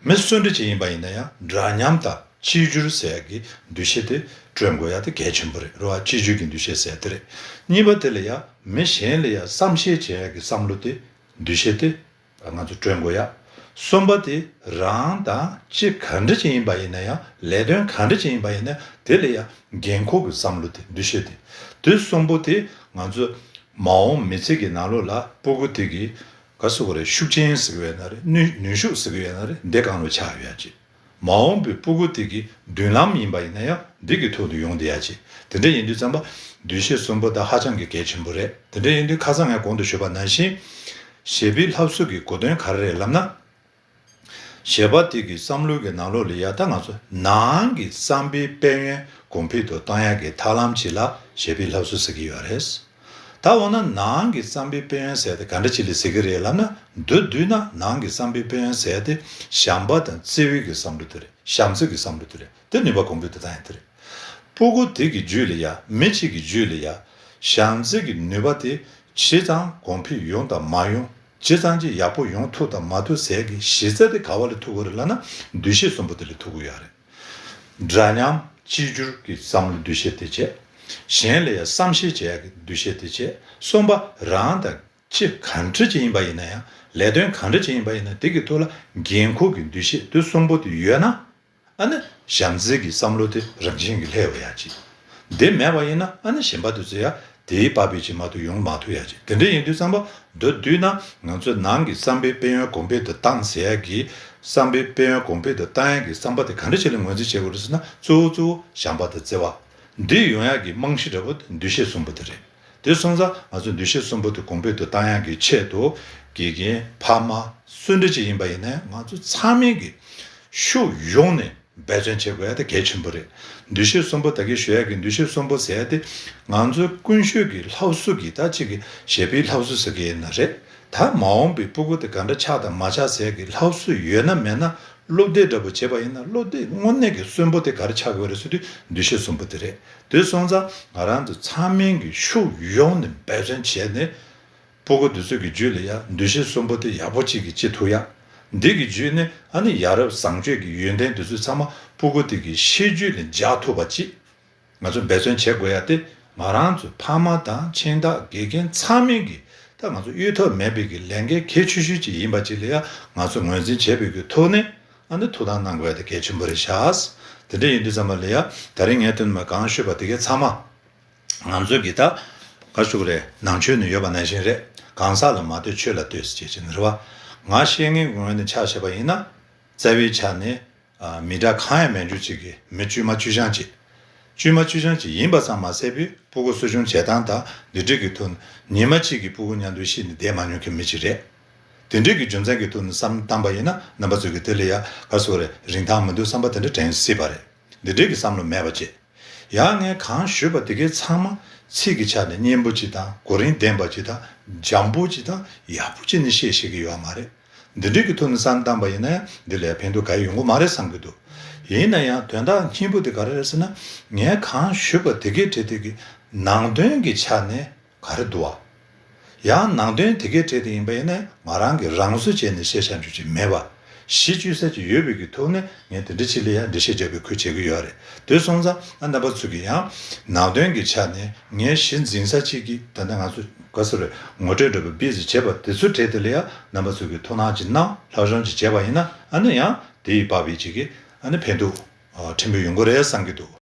མི་སུ་འདྲ་ཅིག་ཡིན་པ་ཡིན་ན་ཡང་འདྲ་མཉམ་དང་གཅིག་གྱུར་ཟེར་ཡ་གི་འདུ་ཤེས་དེ་བསྐྲུན་དགོས་ཡ་དེ་གལ་ཆེན་པོ་རེད། རེད་བ། གཅིག་གྱུར་གྱི་འདུ་ཤེས་ཟེར་ཡ་དེ་རེད། གཉིས་པ་དེ་ལ་ཡ་མི་གཞན་ལ་ཡ་བསམ་ཤེས་བྱེད་ཡ་གི་བསམ་བློ་དེ། འདུ་ཤེས་དེ་ང་ཚོ་བསྐྲུན་དགོས་ཡ། གསུམ་པ་དེ་རང་དང་ཅི་ག་འདྲ་ཅིག་ཡིན་པ་ཡིན་ན་ཡང་ལས་དོན་ག་འདྲ་ཅིག་ཡིན་པ་ཡིན་ན་དེ་ལ་ཡང་འགན་འཁུར་གྱི་བསམ་བློ་དེ། འདུ་ཤེས་དེ། དེ་གསུམ་པོ་དེ་ང་ཚོ་མ་འོངས་མི་ཚེ་གི་ནང་ལོགས་ལ་སྤུ་གུ་དེ་གི་ག་ཟེར་དགོས་རེད། ཤུགས་རྐྱེན་ཟེར་གི་ཡོད་ན་རེད། ནུས་ནུས་ཤུགས་ཟེར་གི་ཡོད་ན་རེད། འདི་སྒང་ལ་ཆགས་ཡོད་ཡ་ཅིག་མ་འོངས་པའི་སྤུ་གུ་དེ་གི་མདུན་ལམ་ཡིན་པ་ཡིན་ན་ཡང་འདི་གི་ཐོག་ཏུ་ཡོང་བསྡད་ཡ་ཅིག་དེ་འདྲ་ཡིན་དུས་ཙམ་པ་འདུ་ཤེས་གསུམ་པོ་ད་ཧ་ཅང་གི་གལ་ཆེན་པོ་རེད། དེ་འདྲ་ཡིན་དུས་ཁ་སང་ངས་གོང་དུ་ཞུས་པ་ནང་བཞིན་བྱེད་པའི་ལྷབ་གསུ་གི་གོ་དོན་ག་རེ་རེད་ལབ་ན། བྱེད་པ་དེ་གི་བསམ་བློ་གི་ནང་ལོགས་ལ་ཡ་ད་ང་ཚོ་ནང་གི་བསམ་པའི་དཔལ་ཡོན་གོང་འཕེལ་དུ་གཏོང་ཡ་གི་ཐབས་ལམ་ཅིག་ལ་བྱེད་པའི་ལྷབ་གསུ་ཟེར་གི་ཡོད་རེད། ད་འོ་ན་ནང་གི་བསམ་པའི་དཔལ་ཡོན་ཟེར་ཡ་དེ་ག་འདྲ་ཅིག་ལ་ཟེར་གི་རེད་ལབ་ན། མདོར་བསྡུས་ན་ནང་གི་བསམ་པའི་དཔལ་ཡོན་ཟེར་ཡ་དེ་བྱམས་པ་དང་བརྩེ་བའི་གི་བསམ་བློ་དེ་རེད། བྱམས་བརྩེ་གི་བསམ་བློ་དེ་རེད། དེ་ནུས་པ་གོང་འཕེལ་དུ་བཏང་ཡ་དེ་རེད། སྤུ་གུ་དེ་གི་རྒྱུད་ལ་ཡ། མི་གཅིག་གི་རྒྱུད་ལ་ཡ། བྱམས་བརྩེ་གི་ནུས་པ་དེ་ཇི་ཙམ་གོང་འཕེལ་ཡོང་དང་མ་ཡོང་། ཇི་ཙམ་གྱིས་ཡག་པོ་ཡོང་ཐུབ་དང་མ་ཐུབ་ཟེར་གྱི་གཞི་རྩ་དེ་ག་བ་ལ་ཐུག་གི་རེད་ལབ་ན། འདུ་ཤེས་གསུམ་པོ་དེ་ལ་ཐུག་གི་ཡོད་རེད། འདྲ་མཉམ་གཅིག་གྱུར་གྱི་བསམ་བློ་འདུ་ཤེས་དེ་བྱས། གཞན་ལ་ཡང་བསམ་ཤེས་བྱེད་ཡག་གི་འདུ་ཤེས་དེ་བྱས། གསུམ་པ་རང་དང་ཅི་གང་འདྲ་ཅིག་ཡིན་པ་ཡིན་ན་ཡང་། ལས་དོན་གང་འདྲ་ཅིག་ཡིན་པ་ཡིན་ན་དེ་གི་ཐོག་ལ་འགན་འཁུར་གྱི་འདུ་ཤེས་དེ་གསུམ་པོ་དེ་ཡོད་ན། ཨ་ནི་བྱམས་བརྩེ་གི་བསམ་བློ་དེ་རང་བཞིན་གྱིས་སླེབས་པ་ཡ་ཅིག་དེ་མེད་པ་ཡིན་ན་ཨ་ནི་གཞན་པ་དེ་ཚོ་ཡ་དེའི་བབ་པའི་ཅིག་མ་གཏོགས་ཡོང་མ་ཐུབ་ཡ་ཅིག་དེ་འདྲ་ཡིན་དུས་ཙམ་པ་མདོར་བསྡུས་ན་ང་ཚོའི་ནང་གི་བསམ་པའི་དཔལ་ཡོན་གོང་འཕེལ་དུ་བཏང་ཟེར་ཡ་གི། བསམ་པའི་དཔལ་ཡོན་གོང་འཕེལ་དུ་བཏང་ཡ་གི་བསམ་པ་དེ་ག་འདྲ་ཅིག་ལ་ངོས་འཛིན་བྱེད་དགོས་རེད་ཟེར་ན། གཙོ་བོ་གཙོ་བོ་བྱམས་པ་དང་བརྩེ་བ། འདི་ཡོང་ཡ་གི་རྨང་གཞི་འདྲ་པོ་དེ་འདུ་ཤེས་གསུམ་པོ་དེ་རེད། དེ་སོང་ཙང་ང་ཚོས་འདུ་ཤེས་གསུམ་པོ་དེ་གོང་འཕེལ་དུ་བཏང་ཡག་གི་ཆེད་དུ། དགེ་རྒན་ཕ་མ་སུ་འདྲ་ཅིག་ཡིན་པ་ཡིན་ནའི་ང་ཚོ་ཚང་མས་ཀྱི་ཕྱོགས་ཡོངས་ནས་འབད་བརྩོན་བྱེད་དགོས་ཡ་དེ་གལ་ཆེན་པོ་རེད། འདུ་ཤེས་གསུམ་པོ་ད་གིན་ཞུ་ཡག་གི་འདུ་ཤེས་གསུམ་པོ་ཟེར་ཡ་དེ་ང་ཚོའི་ཀུན་སྤྱོད་ཀྱི་ལྷབ་གསུ་གི། ད་གཅིག་གི་བྱེད་པའི་ལྷབ་གསུ་ཟེར་གི་ཡིན་ན་རེད། ད་མ་འོངས་པའི་སྤུ་གུ་དེ་ག་འདྲ་ཆགས་དང་མ་ཆགས་ཟེར་ཡག་གི་ལྷབ་གསུ་ཡོད་ན་མེད་ན། སློབ་དེབ་འདྲ་པོ་བྱས་པ་ཡིན་ན་སློབ་དེབ་དངོས་གནས་ཀྱི་གསོན་པོ་དེ་ག་རེ་ཆགས་དགོས་རེད་ཟེར་དུས་འདུ་ཤེས་གསུམ་པོ་དེ་རེད། དེ་སོང་ཙང་ང་རང་ཚོ་ཚང་མས་ཀྱི་ཕྱོགས་ཡོངས་ནས་འབད་བརྩོན་བྱས་ནས་ སྤུ་གུ་འདི་ཚོ་གི་རྒྱུད་ལ་ཡ་འདུ་ཤེས་གསུམ་པོ་དེ་ཡག་པོ་གཅིག་གིས་སྐྱེ་ཐུབ་ཡ། འདི་གི་རྒྱུད་ནས་ཨ་ནི་ཡ་རབས་བཟང་སྤྱོད་ཀྱི་ཡོན་ཏན་འདི་ཚོ་ཚང་མ་སྤུ་གུ་དེ་གི་ཤེས་རྒྱུད་ལ་འཇགས་ཐུབ་པ་གཅིག་ང་ཚོ་འབད་བརྩོན་བྱེད་དགོས་ཡ་དེ། ང་རང་ཚོ་ཕ་མ་དང་ཁྱིམ་བདག་དགེ་རྒན་ཚང་མས་ཀྱི་ད་ང་ཚོ་གཡོལ་ཐབས་མེད་པའི་གི་ལས་འགན་གལ་ཆེ་ཤོས་ཅིག་ཡིན་པ་ཅིག་ལ་ཡ་ང་ཚོ་ངོས་འཛིན་བྱེད་པའི་གི་ཐོག་ནས་ཨ་ནི་ཐུགས་དམ་གནང་དགོས་ཡ་དེ་གལ་ཆེན་པོ་རེད་ཤག་དེ་འདྲ་ཡིན་དུས་ཙམ་པ་ལ་ཡ་ད་རིང་ངས་དོན་མ་གང་ཞུས་པ་དེ་གའི་ཚང་མ་ང་ཚོ་གི་ད་ག་ཞུ་གི་རེད། ནང་ཆོས་ནས་ཡོད་པ་ནང་བཞིན་རེད། གང་ཟག་ལ་མ་ལྟོས་ཆོས་ལ་ལྟོས་ཟེར་བྱས་ཅིག་ནི་རེད་བ། ང་བཤད་མཁན་ངོས་ནས་ཆ་བཞག་པ་ཡིན་ན། རྩ་བའི་ཆ་ནས། ཨ། མི་དྲག་གང་ཡང་མེད་རྒྱུ་གཅིག་གི་མི་བཅོས་མ་བཅོས་ཆང་གཅིག་བཅོས་མ་བཅོས་ཆང་གཅིག་ཡིན་པ་ཙམ་མ་ཟད་པའི་སྤུ་གུ་གསོ་སྐྱོང་བྱེད་སྟངས་དང་འདི་འདྲ་གི་ཐོག་ནས་ཉི་མ་གཅིག་གི་སྤུ་གུ་མཉམ་དུ་ཤི་ནས་བསྡད་མ་མྱོང་མཁན་མི་གཅིག་རེད། དེ་འདྲ་གི་རྒྱུ་མཚན་གྱི་ཐོག་ནས་བསམ་བཏང་པ་ཡིན་ན་རྣམ་པ་ཚོ་གི་དེ་ལ་ཡ་ག་སོ་རེ་རིན་ཐང་མི་འདུག་བསམ་པ་དེ་འདྲ་དྲན་སྲིད་པ་རེད། འདི་འདྲ་གི་བསམ་བློ་མེད་པ་བྱེད། ཡང་ངས་གང་ཞུས་པ་དེ་གའི་ཚང་མ་ཚིག་གི་ཆ་ནས་སྙན་པོ་ཅིག་དང་གོ་རིམ་ལྡན་པ་ཅིག་དང་འཇམ་པོ་ཅིག་དང་ཡག་པོ་ཅིག་ནས་བཤད་ཤེས་ཀྱི་ཡོད་མ་རེད། འདི་འདྲ་གི་ཐོག་ནས་བསམ་བཏང་པ་ཡིན་ན་ཡང་འདི་ལས་ཕན་ཐོགས་ག་ཡོང་གི་མ་རེད་བསམ་གྱི་འདུག་ཡིན་ན་ཡང་དོན་དག་སྙིང་པོ་དེ་ག་རེ་རེད་ཟེར་ན། ངས་གང་ཞུས་པ་དེ་གའི་གྲས་དེ་གི་ནང་དོན་གྱི་ཆ་ནས་ག་རེ་འདུག་བ། ཡང་ནང་དོན་དེ་གའི་གྲས་དེ་ཡིན་པ་ཡིན་ན་ང་རང་གིས་རང་བཟོ་བྱས་ནས་བཤད་བྱ་རྒྱུ་ཅིག་མེད་པ། གཞི་བཅོལ་ས་ཅིག་ཡོད་པའི་གི་ཐོག་ནས་ངས་དེ་འདྲ་ཅིག་ལ་ཡང་འགྲེལ་བཤད་རྒྱག་པའི་ཁུལ་བྱེད་ཀྱི་ཡོད་རེད། དེ་སོང་ཙང་ཨ་རྣམ་པ་ཚོ་གིས་ཡང་ནང་དོན་གྱི་ཆ་ནས་ངས་གཞི་འཛིན་ས་ཅིག་གི་ད་ལྟ་ང་ཚོ་ག་ཟེར་རེད། ངོ་སྤྲོད་འདྲ་པོ་བི་ཟི་བྱས་པ་དེ་ཚོ་གྲས་དེ་ལ་ཡང་རྣམ་པ་ཚོ་གིས་ཐུགས་སྣང་ཅིག་གནང་། སློབ་སྦྱོང་ཅིག་བྱས་པ་ཡིན་ན་ཨ་ནི་ཡང་དེ་ཡི་བབ་པའི་ཅིག་གི་ཨ་ནི་ཕན་ཐོགས་ཕྲན་བུ་ཡོང་གི་རེད་བསམ་གྱི་འདུག